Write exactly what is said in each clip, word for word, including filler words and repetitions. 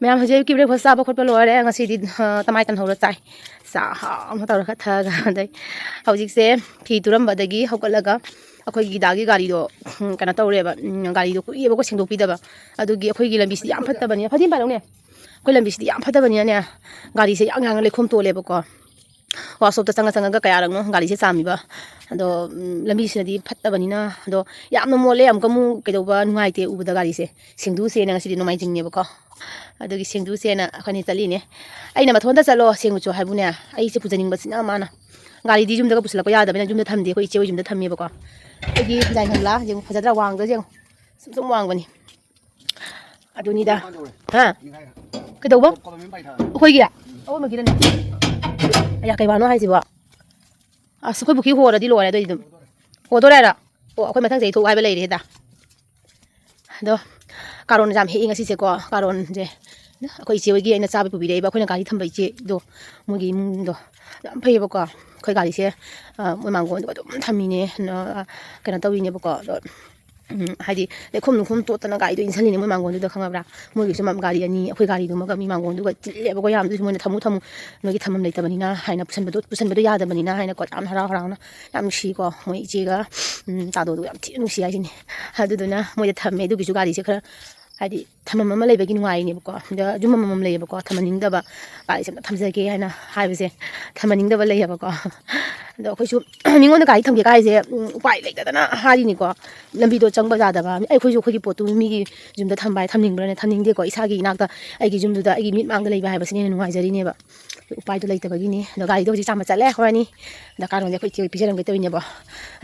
ꯃꯌꯥꯝ ꯍꯧꯖꯤꯛ ꯑꯌꯨꯛꯀꯤ breakfast ꯆꯥꯕ ꯈꯣꯠꯄ ꯂꯣꯏꯔꯦ꯫ ꯉꯁꯤꯗꯤ, ꯑ, ꯇꯃꯥꯏ ꯀꯟꯍꯧꯔ ꯆꯥꯏ꯫ ꯆꯥ ꯍꯥꯎꯅ ꯇꯧꯔꯒ ꯊꯛꯑꯒ꯫ ꯑꯗꯩ ꯍꯧꯖꯤꯛꯁꯦ ꯐꯤ ꯇꯨꯔꯝꯕꯗꯒꯤ ꯍꯧꯒꯠꯂꯒ ꯑꯩꯈꯣꯏꯒꯤ ꯗꯥꯒꯤ ꯒꯥꯔꯤꯗꯣ, ꯎꯝ, ꯀꯩꯅꯣ ꯇꯧꯔꯦꯕ, ꯎꯝ, ꯒꯥꯔꯤꯗꯣ ꯀꯨꯏꯔꯦꯕꯀꯣ ꯁꯦꯡꯗꯣꯛꯄꯤꯗꯕ꯫ ꯑꯗꯨꯒꯤ ꯑꯩꯈꯣꯏꯒꯤ ꯂꯝꯕꯤꯁꯤꯗꯤ ꯌꯥꯝ ꯐꯠꯇꯕꯅꯤꯅ, ꯐꯗꯤ ꯑꯃ ꯄꯥꯏꯔꯛꯎꯅꯦ꯫ ꯑꯩꯈꯣꯏ ꯂꯝꯕꯤꯁꯤꯗꯤ ꯌꯥꯝ ꯐꯠꯇꯕꯅꯤꯅꯅꯦ, ꯒꯥꯔꯤꯁꯦ ꯌꯥꯡ ꯌꯥꯡꯅ ꯂꯩꯈꯣꯝ ꯇꯣꯜꯂꯦꯕꯀꯣ꯫ Workshopꯇ ꯆꯪꯉ ꯆꯪꯉꯒ ꯀꯌꯥꯔꯛꯅꯣ ꯒꯥꯔꯤꯁꯦ ꯆꯥꯝꯃꯤꯕ꯫ ꯑꯗꯣ, ꯎꯝ, ꯂꯝꯕꯤꯁꯤꯅꯗꯤ ꯐꯠꯇꯕꯅꯤꯅ, ꯑꯗꯣ ꯌꯥꯝꯅ ꯃꯣꯠꯂꯦ, ꯑꯃꯨꯛꯀ ꯑꯃꯨꯛ ꯀꯩꯗꯧꯕ ꯅꯨꯡꯉꯥꯏꯇꯦ ꯎꯕꯗ ꯒꯥꯔꯤꯁꯦ꯫ ꯁꯦꯡꯗꯣꯛꯎꯁꯦꯅ ꯉꯁꯤꯗꯤ ꯅꯣꯡꯃꯥꯏꯖꯤꯡꯅꯦꯕꯀꯣ꯫ ꯑꯗꯨꯒꯤ ꯁꯦꯡꯗꯣꯛꯎꯁꯦꯅ ꯑꯩꯈꯣꯏꯅꯤ ꯆꯠꯂꯤꯅꯦ꯫ ꯑꯩꯅ "ꯃꯊꯣꯟꯗ ꯆꯠꯂꯣ ꯁꯦꯡꯉꯨꯆꯣ" ꯍꯥꯏꯕꯨꯅꯦ, ꯑꯩꯁꯦ ꯄꯨꯖꯅꯤꯡꯕꯁꯤꯅ ꯃꯥꯅ꯫ ꯒꯥꯔꯤꯗꯤ ꯌꯨꯝꯗꯒ ꯄꯨꯁꯤꯜꯂꯛꯄ ꯌꯥꯗꯕꯅꯤꯅ ꯌꯨꯝꯗ ꯊꯝꯗꯦ, ꯑꯩꯈꯣꯏ ꯏꯆꯦ ꯍꯣꯏ ꯌꯨꯝꯗ ꯊꯝꯃꯦꯕꯀꯣ꯫ ꯑꯩꯒꯤ ꯖꯥꯏ ꯅꯪꯂꯥ, ꯌꯦꯡꯉꯨ, ꯐꯖꯗ꯭ꯔꯥ? ꯋꯥꯡꯗ꯭ꯔꯥ ꯌꯦꯡꯉꯨ, ꯁꯨꯝ ꯁꯨꯝ ꯋꯥꯡꯕꯅꯤ꯫ ꯑꯗꯨꯅꯤꯗ꯫ ꯍꯥ? ꯀꯩꯗꯧꯕ? ꯑꯩꯈꯣꯏꯒꯤ? ꯑꯋꯣꯏꯕꯒꯤꯔꯅꯦ? ꯑꯌꯥ, ꯀꯩ ꯋꯥꯅꯣ ꯍꯥꯏꯁꯤꯕꯣ? ꯑꯁ, ꯑꯩꯈꯣꯏ ꯄꯨꯈ꯭ꯔꯤ ꯍꯣꯔꯗꯤ ꯂꯣꯏꯔꯦ ꯑꯗꯨꯏꯗꯤ ꯑꯗꯨꯝ꯫ ꯍꯣꯗꯣꯔꯦ ꯍꯥꯏꯔꯣ? ꯑꯣ, ꯑꯩꯈꯣꯏ ꯃꯊꯪ ꯆꯍꯤ ꯊꯣꯛ ꯍꯥꯏꯕ ꯂꯩꯔꯦ ꯍꯦꯛꯇ꯫ ꯑꯗꯣ ꯀꯥꯔꯣꯟ ꯌꯥꯝ ꯍꯦꯛꯏ ꯉꯁꯤꯁꯦꯀꯣ꯫ ꯀꯥꯔꯣꯟꯁꯦ ꯑꯩꯈꯣꯏ ꯏꯆꯦ ꯍꯣꯏꯒꯤ ꯑꯩꯅ ꯆꯥꯕ ꯄꯨꯕꯤꯔꯛꯏꯕ, ꯑꯩꯈꯣꯏꯅ ꯒꯥꯔꯤ ꯊꯝꯕ ꯏꯆꯦꯗꯣ, ꯃꯣꯏꯒꯤ ꯏꯃꯨꯡꯗꯣ ꯌꯥꯝ ꯐꯩꯌꯦꯕꯀꯣ꯫ ꯑꯩꯈꯣꯏ ꯒꯥꯔꯤꯁꯦ, ꯑ, ꯃꯣꯏ ꯃꯥꯡꯒꯣꯟꯗꯨꯒ ꯑꯗꯨꯝ ꯊꯝꯃꯤꯅꯦ, ꯅ-, ꯀꯩꯅꯣ ꯇꯧꯔꯤꯅꯦꯕꯀꯣ꯫ ꯑꯗꯣ, ꯎꯝ, ꯍꯥꯏꯗꯤ ꯂꯩꯈꯣꯝ ꯂꯩꯈꯣꯝ ꯇꯣꯠꯇꯅ ꯒꯥꯔꯤꯗꯣ ꯏꯟꯁꯤꯜꯂꯤꯅꯦ ꯃꯣꯏ ꯃꯥꯡꯒꯣꯟꯗꯨꯗ, ꯈꯪꯉꯕ꯭ꯔꯥ? ꯃꯣꯏꯒꯤꯁꯨ ꯃ-, ꯒꯥꯔꯤ ꯑꯅꯤ, ꯑꯩꯈꯣꯏ ꯒꯥꯔꯤꯗꯨꯃꯒ ꯃꯤ ꯃꯥꯡꯒꯣꯟꯗꯨꯒ ꯆꯤꯜꯂꯦꯕꯀꯣ ꯌꯥꯝ꯫ ꯑꯗꯨꯁꯨ ꯃꯣꯏꯅ "ꯊꯝꯃꯨ, ꯊꯝꯃꯨ, ꯅꯣꯏꯒꯤ ꯊꯝꯐꯝ ꯂꯩꯇꯕꯅꯤꯅ" ꯍꯥꯏꯅ, ꯄꯨꯁꯟꯕꯗꯣ, ꯄꯨꯁꯟꯕꯗꯣ ꯌꯥꯗꯕꯅꯤꯅ ꯍꯥꯏꯅꯀꯣ, ꯌꯥꯝ ꯍꯔꯥꯎ ꯍꯔꯥꯎꯅ, ꯌꯥꯝ ꯅꯨꯡꯁꯤꯀꯣ ꯃꯣꯏ ꯏꯆꯦꯒ, ꯎꯝ, ꯇꯥꯗꯣꯗꯨꯒ ꯌꯥꯝ ꯊꯤꯅ ꯅꯨꯡꯁꯤ ꯍꯥꯏꯁꯤꯅꯦ꯫ ꯑꯗꯨꯗꯨꯅ ꯃꯣꯏꯗ ꯊꯝꯃꯦ꯫ ꯑꯗꯨꯒꯤꯁꯨ ꯒꯥꯔꯤꯁꯦ ꯈꯔ, ꯍꯥꯏꯗꯤ, ꯊꯝꯐꯝ ꯑꯃ ꯂꯩꯕꯒꯤ ꯅꯨꯡꯉꯥꯏꯔꯤꯅꯦꯕꯀꯣ꯫ ꯑꯗ ꯌꯨꯝ ꯑꯃꯃꯝ ꯂꯩꯌꯦꯕꯀꯣ, ꯊꯝꯍꯟꯅꯤꯡꯗꯕ, ꯒꯥꯔꯤꯁꯦ ꯑꯝꯇ ꯊꯝꯖꯒꯦ ꯍꯥꯏꯅ ꯍꯥꯏꯕꯁꯦ, ꯊꯝꯍꯟꯅꯤꯡꯗꯕ ꯂꯩꯌꯦꯕꯀꯣ꯫ ꯑꯗꯣ ꯑꯩꯈꯣꯏꯁꯨ ꯃꯤꯉꯣꯟꯗ ꯒꯥꯔꯤ ꯊꯝꯒꯦ ꯀꯥꯏꯁꯦ, ꯎꯝ, ꯎꯄꯥꯏ ꯂꯩꯇꯗꯅ ꯍꯥꯏꯔꯤꯅꯤꯀꯣ꯫ ꯂꯝꯕꯤꯗꯣ ꯆꯪꯕ ꯌꯥꯗꯕ, ꯑꯩꯈꯣꯏꯁꯨ ꯑꯩꯈꯣꯏꯒꯤ ꯄꯣꯠꯇꯨ ꯃꯤꯒꯤ ꯌꯨꯝꯗ ꯊꯝꯕ ꯍꯥꯏ ꯊꯝꯅꯤꯡꯕ꯭ꯔꯥꯅꯦ? ꯊꯝꯅꯤꯡꯗꯦꯀꯣ꯫ ꯏꯁꯥꯒꯤ ꯏꯅꯥꯛꯇ, ꯑꯩꯒꯤ ꯌꯨꯝꯗꯨꯗ, ꯑꯩꯒꯤ ꯃꯤꯠ ꯃꯥꯡꯗ ꯂꯩꯕ ꯍꯥꯏꯕꯁꯤꯅ ꯍꯦꯟꯅ ꯅꯨꯡꯉꯥꯏꯖꯔꯤꯅꯦꯕ꯫ ꯎꯄꯥꯏꯗꯣ ꯂꯩꯇꯕꯒꯤꯅꯤ꯫ ꯑꯗꯣ ꯒꯥꯔꯤꯗꯣ ꯍꯧꯖꯤꯛ ꯆꯥꯝꯕ ꯆꯠꯂꯦ, ꯑꯩꯈꯣꯏ ꯑꯅꯤ꯫ ꯗꯔꯀꯥꯔ ꯑꯣꯏꯔꯗꯤ ꯑꯩꯈꯣꯏ ꯏꯆꯦ ꯍꯣꯏ ꯄꯤꯖꯔꯝꯒꯦ ꯇꯧꯔꯤꯅꯦꯕ꯫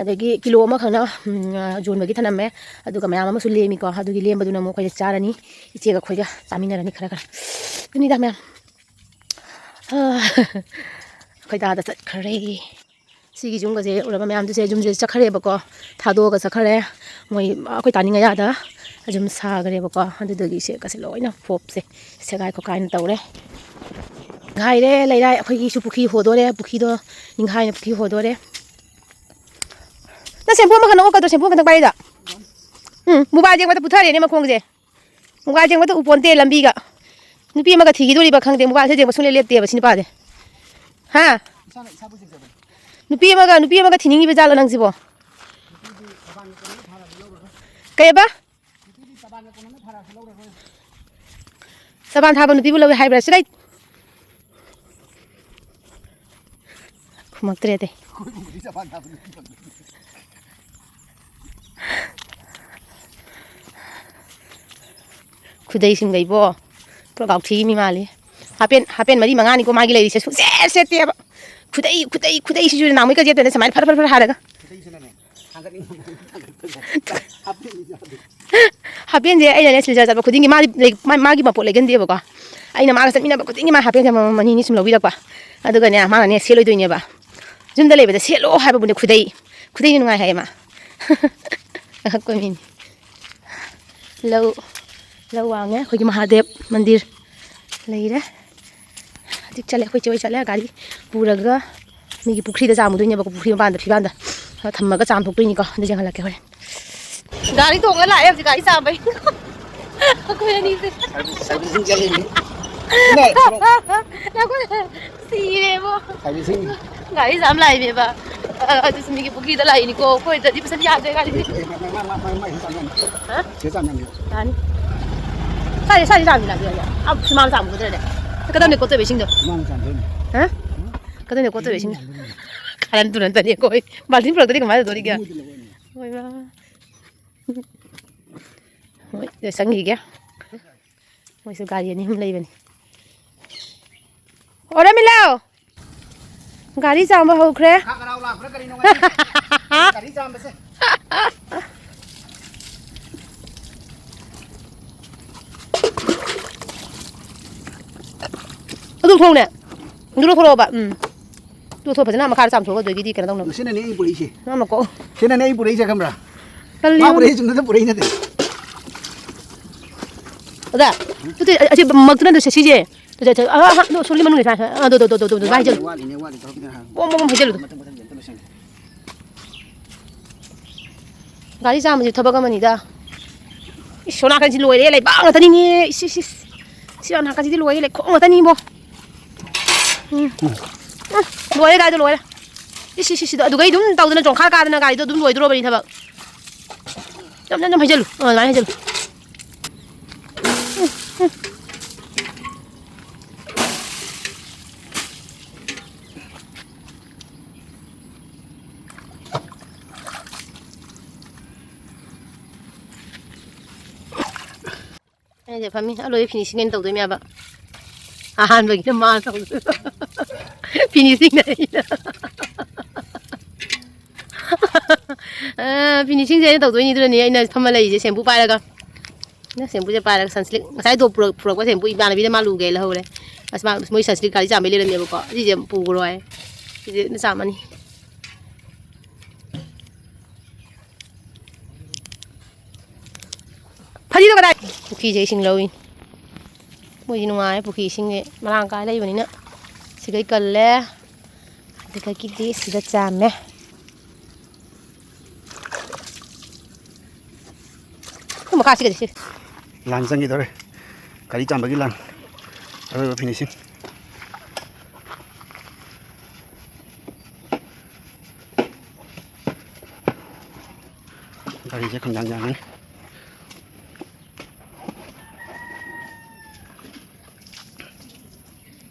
ꯑꯗꯒꯤ ꯀꯤꯂꯣ ꯑꯃꯈꯛꯅ, ꯎꯝ, ꯌꯣꯟꯕꯒꯤ ꯊꯅꯝꯃꯦ꯫ ꯑꯗꯨꯒ ꯃꯌꯥꯝ ꯑꯃꯁꯨ ꯂꯦꯝꯃꯤꯀꯣ꯫ ꯑꯗꯨꯒꯤ ꯂꯦꯝꯕꯗꯨꯅ ꯑꯃꯨꯛ ꯑꯩꯈꯣꯏꯗ ꯆꯥꯔꯅꯤ꯫ ꯏꯆꯦꯒ ꯑꯩꯈꯣꯏꯒ ꯆꯥꯃꯤꯟꯅꯔꯅꯤ ꯈꯔ ꯈꯔ꯫ ꯑꯗꯨꯅꯤꯗ ꯃꯌꯥꯝ꯫ ꯑꯩꯈꯣꯏ ꯗꯥꯗ ꯆꯠꯈ꯭ꯔꯦ꯫ ꯁꯤꯒꯤ ꯌꯨꯝꯒꯁꯦ ꯎꯔꯕ ꯃꯌꯥꯝꯗꯨꯁꯦ, ꯌꯨꯝꯁꯦ ꯆꯠꯈ꯭ꯔꯦꯕꯀꯣ, ꯊꯥꯗꯣꯛꯑꯒ ꯆꯠꯈ꯭ꯔꯦ꯫ ꯃꯣꯏ ꯑꯩꯈꯣꯏ ꯇꯥꯅꯤꯡꯉꯌꯥꯗ ꯌꯨꯝ ꯁꯥꯈ꯭ꯔꯦꯕꯀꯣ꯫ ꯑꯗꯨꯗꯨꯒꯤ ꯁꯦ ꯀꯁꯦ ꯂꯣꯏꯅ ꯐꯣꯞꯁꯦ ꯁꯦꯒꯥꯏ ꯈꯣꯠꯀꯥꯏꯅ ꯇꯧꯔꯦ꯫ ꯉꯥꯏꯔꯦ ꯂꯩꯔꯥꯏ, ꯑꯩꯈꯣꯏꯒꯤꯁꯨ ꯄꯨꯈ꯭ꯔꯤ ꯍꯣꯗꯣꯔꯦ, ꯄꯨꯈ꯭ꯔꯤꯗꯣ ꯅꯤꯡꯈꯥꯏꯅ ꯄꯨꯈ꯭ꯔꯤ ꯍꯣꯗꯣꯔꯦ꯫ ꯅꯪ ꯁꯦꯝꯐꯨ ꯑꯃꯈꯛ ꯅꯪꯉꯛꯀꯗ꯭ꯔꯣ? ꯁꯦꯝꯐꯨ ꯑꯃꯈꯛꯇꯪ ꯄꯥꯏꯔꯤꯗ꯫ ꯎꯝ, ꯃꯨꯕꯥ ꯌꯦꯡꯕꯗ ꯄꯨꯊꯔꯦꯅꯦ ꯃꯈꯣꯡꯁꯦ꯫ ꯃꯨꯕꯥ ꯌꯦꯡꯕꯗ ꯎꯄꯣꯟꯇꯦ ꯂꯝꯕꯤꯒ꯫ ꯅꯨꯄꯤ ꯑꯃꯒ ꯊꯤꯈꯤꯗꯣꯔꯤꯕ ꯈꯪꯗꯦ, ꯃꯣꯕꯥꯏꯜꯁꯦ ꯌꯦꯡꯕ ꯁꯨꯡꯂꯦꯞ ꯂꯦꯞꯇꯦꯕ ꯁꯤ ꯅꯨꯄꯥꯁꯦ꯫ ꯍꯥ? ꯅꯨꯄꯤ ꯑꯃꯒ, ꯅꯨꯄꯤ ꯑꯃꯒ ꯊꯤꯅꯤꯡꯉꯤꯕ ꯖꯥꯠꯂꯣ ꯅꯪꯁꯤꯕꯣ? ꯀꯩꯕ? ꯆꯕꯥꯟ ꯊꯥꯕ ꯅꯨꯄꯤꯕꯨ ꯂꯧꯏ ꯍꯥꯏꯕ꯭ꯔꯥ? ꯁꯤꯗꯩ ꯈꯨꯝꯃꯛꯇ꯭ꯔꯦ ꯑꯇꯩ꯫ ꯈꯨꯗꯩꯁꯤꯡꯒꯩꯕꯣ, ꯄꯨꯔꯥ ꯀꯥꯎꯊꯤꯒꯤ ꯃꯤ ꯃꯥꯜꯂꯤ꯫ ꯍꯥꯄꯦꯟ, ꯍꯥꯄꯦꯟ ꯃꯔꯤ ꯃꯉꯥꯅꯤꯀꯣ ꯃꯥꯒꯤ ꯂꯩꯔꯤꯁꯦ, ꯁꯨꯡꯁꯦꯠ ꯁꯦꯠꯇꯦꯕ꯫ ꯈꯨꯗꯩ, ꯈꯨꯗꯩ, ꯈꯨꯗꯩꯁꯤꯁꯨ ꯅꯍꯥꯟꯃꯨꯛꯀ ꯁꯦꯠꯇꯣꯏꯅꯦ ꯁꯨꯃꯥꯏꯅ ꯐꯔ ꯐꯔ ꯐꯔ ꯍꯥꯏꯔꯒ꯫ ꯍꯥꯄꯦꯟꯁꯦ ꯑꯩꯅꯅꯦ ꯁꯤꯜꯆꯔ ꯆꯠꯄ ꯈꯨꯗꯤꯡꯒꯤ ꯃꯥꯗꯤ ꯂꯩ-, ꯃꯥ-, ꯃꯥꯒꯤ ꯃꯄꯣꯠ ꯂꯩꯒꯟꯗꯦꯕꯀꯣ꯫ ꯑꯩꯅ ꯃꯥꯒ ꯆꯠꯃꯤꯟꯅꯕ ꯈꯨꯗꯤꯡꯒꯤ ꯃꯥ ꯍꯥꯄꯦꯟꯁꯦ ꯑꯃꯃꯝ ꯑꯅꯤ ꯑꯅꯤ ꯁꯨꯝ ꯂꯧꯕꯤꯔꯛꯄ꯫ ꯑꯗꯨꯒꯅꯦ ꯃꯥꯅꯅꯦ ꯁꯦꯠꯂꯣꯏꯗꯣꯏꯅꯦꯕ꯫ ꯌꯨꯝꯗ ꯂꯩꯕꯗ ꯁꯦꯠꯂꯣ ꯍꯥꯏꯕꯕꯨꯅꯦ ꯈꯨꯗꯩ, ꯈꯨꯗꯩꯅ ꯅꯨꯡꯉꯥꯏ ꯍꯥꯏꯌꯦ ꯃꯥ꯫ ꯑꯉꯛꯄ ꯃꯤꯅꯤ꯫ ꯂꯧ, ꯂꯧ ꯋꯥꯡꯉꯦ ꯑꯩꯈꯣꯏꯒꯤ ꯃꯍꯥꯗꯦꯕ ꯃꯟꯗꯤꯔ ꯂꯩꯔꯦ꯫ ꯍꯧꯖꯤꯛ ꯆꯠꯂꯦ, ꯑꯩꯈꯣꯏ ꯆꯦ ꯍꯣꯏ ꯆꯠꯂꯦ ꯒꯥꯔꯤ ꯄꯨꯔꯒ꯫ ꯃꯤꯒꯤ ꯄꯨꯈ꯭ꯔꯤꯗ ꯆꯥꯝꯃꯨꯗꯣꯏꯅꯦꯕꯀꯣ, ꯄꯨꯈ꯭ꯔꯤ ꯃꯄꯥꯟꯗ ꯐꯤꯕꯥꯟꯗ꯫ ꯑꯗꯣ ꯊꯝꯃꯒ ꯆꯥꯝꯊꯣꯛꯇꯣꯏꯅꯤꯀꯣ, ꯑꯗꯨ ꯌꯦꯡꯍꯜꯂꯛꯀꯦ ꯍꯣꯔꯦꯟ꯫ ꯒꯥꯔꯤ ꯇꯣꯡꯉ ꯂꯥꯛꯑꯦ ꯍꯧꯖꯤꯛ ꯒꯥꯔꯤ ꯆꯥꯝꯕꯩ꯫ ꯑꯩꯈꯣꯏ ꯑꯅꯤꯁꯦ꯫ ꯁꯥꯔꯚꯤꯁ-, ꯁꯥꯔꯚꯤꯁꯤꯡ ꯆꯠꯂꯤꯅꯤ꯫ ꯅꯈꯣꯏ ꯁꯤꯔꯦꯕꯣ꯫ ꯁꯥꯔꯚꯤꯁꯤꯡ꯫ ꯒꯥꯔꯤ ꯆꯥꯝ ꯂꯥꯛꯏꯅꯦꯕ꯫ ꯑ, ꯑꯗꯨꯁꯨ ꯃꯤꯒꯤ ꯄꯨꯈ꯭ꯔꯤꯗ ꯂꯥꯛꯏꯅꯤꯀꯣ꯫ ꯑꯩꯈꯣꯏꯗꯗꯤ ꯐꯖꯅ ꯌꯥꯗ꯭ꯔꯦ ꯒꯥꯔꯤꯁꯦ꯫ ꯑꯦ, ꯃꯥ, ꯃꯥ, ꯃꯥ, ꯃꯥ, ꯃꯥ, ꯁꯤ ꯆꯥꯝ ꯌꯥꯅꯤ꯫ ꯍꯥ? ꯁꯤ ꯆꯥꯝ ꯌꯥꯅꯤ꯫ ꯁꯥꯏꯁꯦ, ꯁꯥꯏꯁꯦ ꯆꯥꯝꯃꯤ ꯂꯥꯛꯄꯤ ꯌꯥꯅꯤ꯫ ꯑ, ꯁꯨꯃꯥꯡ ꯆꯥꯝꯒꯗ꯭ꯔꯅꯦ? ꯀꯗꯥꯏꯅꯦ ꯀꯣꯠꯇꯣꯏꯕ ꯏꯁꯤꯡꯗꯣ? ꯁꯨꯃꯥꯡ ꯆꯥꯝꯗꯣꯏꯅꯤ꯫ ꯍꯥ? ꯀꯗꯥꯏꯅꯦ ꯀꯣꯠꯇꯣꯏꯕ ꯏꯁꯤꯡꯗꯣ? ꯀꯥꯔꯟ ꯇꯨꯔꯟ ꯇꯅꯤꯀꯣ ꯑꯩ꯫ ꯕꯥꯜꯇꯤꯟ ꯄꯨꯔꯛꯇ꯭ꯔꯗꯤ ꯀꯃꯥꯏꯅ ꯇꯧꯗꯣꯔꯤꯒꯦ? ꯏꯃꯨꯡꯗ ꯂꯧꯔꯅꯤ꯫ ꯍꯣꯏ, ꯃꯥ꯫ ꯍꯣꯏ, ꯁꯤꯗ ꯆꯪꯈꯤꯒꯦ꯫ ꯃꯣꯏꯁꯨ ꯒꯥꯔꯤ ꯑꯅꯤ ꯑꯍꯨꯝ ꯂꯩꯕꯅꯤ꯫ ꯑꯣ, ꯔꯃꯤꯂꯥꯎ! ꯒꯥꯔꯤ ꯆꯥꯝꯕ ꯍꯧꯈ꯭ꯔꯦ꯫ ꯈꯥ ꯈꯔꯥꯎ ꯂꯥꯛꯄ꯭ꯔꯥ ꯀꯔꯤꯅꯣ ꯉꯁꯤ? ꯒꯥꯔꯤ ꯆꯥꯝꯕꯁꯦ꯫ ꯑꯗꯨ ꯊꯣꯡꯅꯦ꯫ ꯑꯗꯨ ꯂꯧꯊꯣꯔꯛꯑꯣꯕ꯫ ꯎꯝ꯫ ꯑꯗꯨ ꯂꯧꯊꯣꯛ ꯐꯖꯅ ꯃꯈꯥꯗ ꯆꯥꯝꯊꯣꯛꯑꯒ ꯑꯗꯨꯗꯒꯤꯗꯤ ꯀꯩꯅꯣ ꯇꯧꯅꯕ꯫ ꯁꯤꯅꯅꯦ ꯑꯩ ꯄꯨꯔꯛꯏꯁꯦ꯫ ꯅꯪ ꯑꯃꯨꯛꯀꯣ꯫ ꯁꯤꯅꯅꯦ ꯑꯩ ꯄꯨꯔꯛꯏꯁꯦ ꯈꯪꯕ꯭ꯔꯥ? ꯀꯜꯂꯤ꯫ ꯃꯥ ꯄꯨꯔꯛꯏ ꯆꯨꯝꯅꯗ ꯄꯨꯔꯛꯏ ꯅꯠꯇꯦ꯫ ꯑꯣꯖꯥ, ꯅꯠꯇꯦ, ꯑꯁꯤ ꯃꯛꯇꯨ ꯅꯠꯇ꯭ꯔꯣ ꯁꯦ ꯁꯤꯁꯦ? ꯇꯨ, ꯇꯨ, ꯇꯨ, ꯑꯥ, ꯑꯥ, ꯅꯣ, ꯁꯣꯔꯤ ꯃꯅꯨꯡꯗ ꯁꯥꯏ, ꯁꯥꯏ, ꯑꯥ, ꯑꯗꯨ, ꯑꯗꯨ, ꯑꯗꯨ, ꯑꯗꯨ, ꯑꯗꯨ, ꯋꯥꯠꯂꯤꯅꯦ, ꯍꯥꯏꯖꯜꯂꯨ꯫ ꯋꯥꯠꯂꯤꯅꯦ, ꯋꯥꯠꯂꯤ, ꯊꯕꯛ ꯈꯤꯇꯪ ꯍꯥꯏꯔꯣ꯫ ꯕꯣꯝ, ꯕꯣꯝ, ꯕꯣꯝ ꯍꯩꯖꯜꯂꯨ꯫ ꯃꯊꯪ, ꯃꯊꯪ, ꯑꯝꯇ ꯂꯣꯏꯁꯟꯒꯦ꯫ ꯒꯥꯔꯤ ꯆꯥꯝꯕꯁꯤ ꯊꯕꯛ ꯑꯃꯅꯤꯗ꯫ ꯏꯁ, ꯁꯣꯝ ꯅꯥꯀꯟꯁꯤ ꯂꯣꯏꯔꯦ, ꯂꯩꯕꯥꯛ ꯉꯥꯛꯇꯅꯤꯅꯦ꯫ ꯏꯁ, ꯏꯁ, ꯏꯁ꯫ ꯁꯤ ꯌꯥꯝ ꯅꯥꯀꯟꯁꯤꯗꯤ ꯂꯣꯏꯔꯦ, ꯂꯩꯈꯣꯝ ꯉꯥꯛꯇꯅꯤꯕꯣ꯫ ꯎꯝ꯫ ꯎꯝ, ꯂꯣꯏꯔꯦ, ꯒꯥꯔꯤꯗꯣ ꯂꯣꯏꯔꯦ꯫ ꯏꯁ, ꯁꯤ, ꯁꯤ, ꯁꯤꯗ ꯑꯗꯨꯒꯩ ꯑꯗꯨꯝ ꯇꯧꯗꯅ ꯆꯣꯡꯈꯥ ꯀꯥꯗꯅ ꯒꯥꯔꯤꯗꯣ ꯑꯗꯨꯝ ꯂꯣꯏꯗꯣꯔꯕꯅꯤ ꯊꯕꯛ꯫ ꯅꯝ, ꯅꯝ, ꯅꯝ ꯍꯩꯖꯜꯂꯨ꯫ ꯑ, ꯑꯗꯨꯃꯥꯏꯅ ꯍꯩꯖꯜꯂꯨ꯫ ꯎꯝ, ꯎꯝ꯫ ꯑꯩꯁꯦ ꯐꯝꯃꯤ꯫ ꯑꯂꯣꯏ finishing ꯑꯩꯅ ꯇꯧꯗꯣꯏꯅꯦꯕ꯫ ꯑꯍꯥꯟꯕꯒꯤꯅ ꯃꯥ ꯇꯧꯗꯣꯏꯕ꯫ Finishingꯅ ꯑꯩꯅ꯫ ꯑ, finishingꯁꯦ ꯑꯩꯅ ꯇꯧꯗꯣꯏꯅꯤ꯫ ꯑꯗꯨꯅꯅꯦ ꯑꯩꯅ ꯐꯝꯃ ꯂꯩꯔꯤꯁꯦ, shampoo ꯄꯥꯏꯔꯒ꯫ ꯅꯪ shampooꯁꯦ ꯄꯥꯏꯔꯒ sunslick, ꯉꯁꯥꯏ ꯗꯣꯞ ꯄꯨꯔꯛ-, ꯄꯨꯔꯛꯄ shampoo ꯏꯃꯥꯟꯅꯕꯤꯅ ꯃꯥ ꯂꯨꯒꯦ ꯂꯧꯍꯧꯔꯦ꯫ ꯑꯁ, ꯃꯥ, ꯃꯣꯏ sunslick ꯒꯥꯔꯤ ꯆꯥꯝꯕꯩ ꯂꯩꯔꯝꯃꯦꯕꯀꯣ꯫ ꯁꯤꯁꯦ ꯑꯃꯨꯛ ꯄꯨꯈ꯭ꯔꯣ ꯍꯥꯏ꯫ ꯁꯤꯁꯦ ꯆꯥꯝꯃꯅꯤ꯫ ꯐꯗꯤꯗꯣ ꯀꯗꯥꯏ? ꯄꯨꯈ꯭ꯔꯤꯁꯦ ꯏꯁꯤꯡ ꯂꯧꯏ꯫ ꯃꯣꯏꯗꯤ ꯅꯨꯡꯉꯥꯏ, ꯄꯨꯈ꯭ꯔꯤ ꯏꯁꯤꯡꯁꯦ ꯃꯔꯥꯡ ꯀꯥꯏ ꯂꯩꯕꯅꯤꯅ꯫ ꯁꯤꯈꯩ ꯀꯜꯂꯦ꯫ ꯑꯗꯨꯗꯒꯤꯗꯤ ꯁꯤꯗ ꯆꯥꯝꯃꯦ꯫ ꯑꯗꯨ ꯃꯈꯥ ꯁꯤꯒꯗꯤ ꯁꯤ꯫ ꯂꯥꯟ ꯆꯪꯈꯤꯗꯧꯔꯦ꯫ ꯒꯥꯔꯤ ꯆꯥꯝꯕꯒꯤ ꯂꯥꯟ꯫ ꯑꯔꯣꯏꯕ finishing꯫ ꯒꯥꯔꯤꯁꯦ ꯈꯪꯌꯥꯡ ꯌꯥꯡꯉꯅꯤ꯫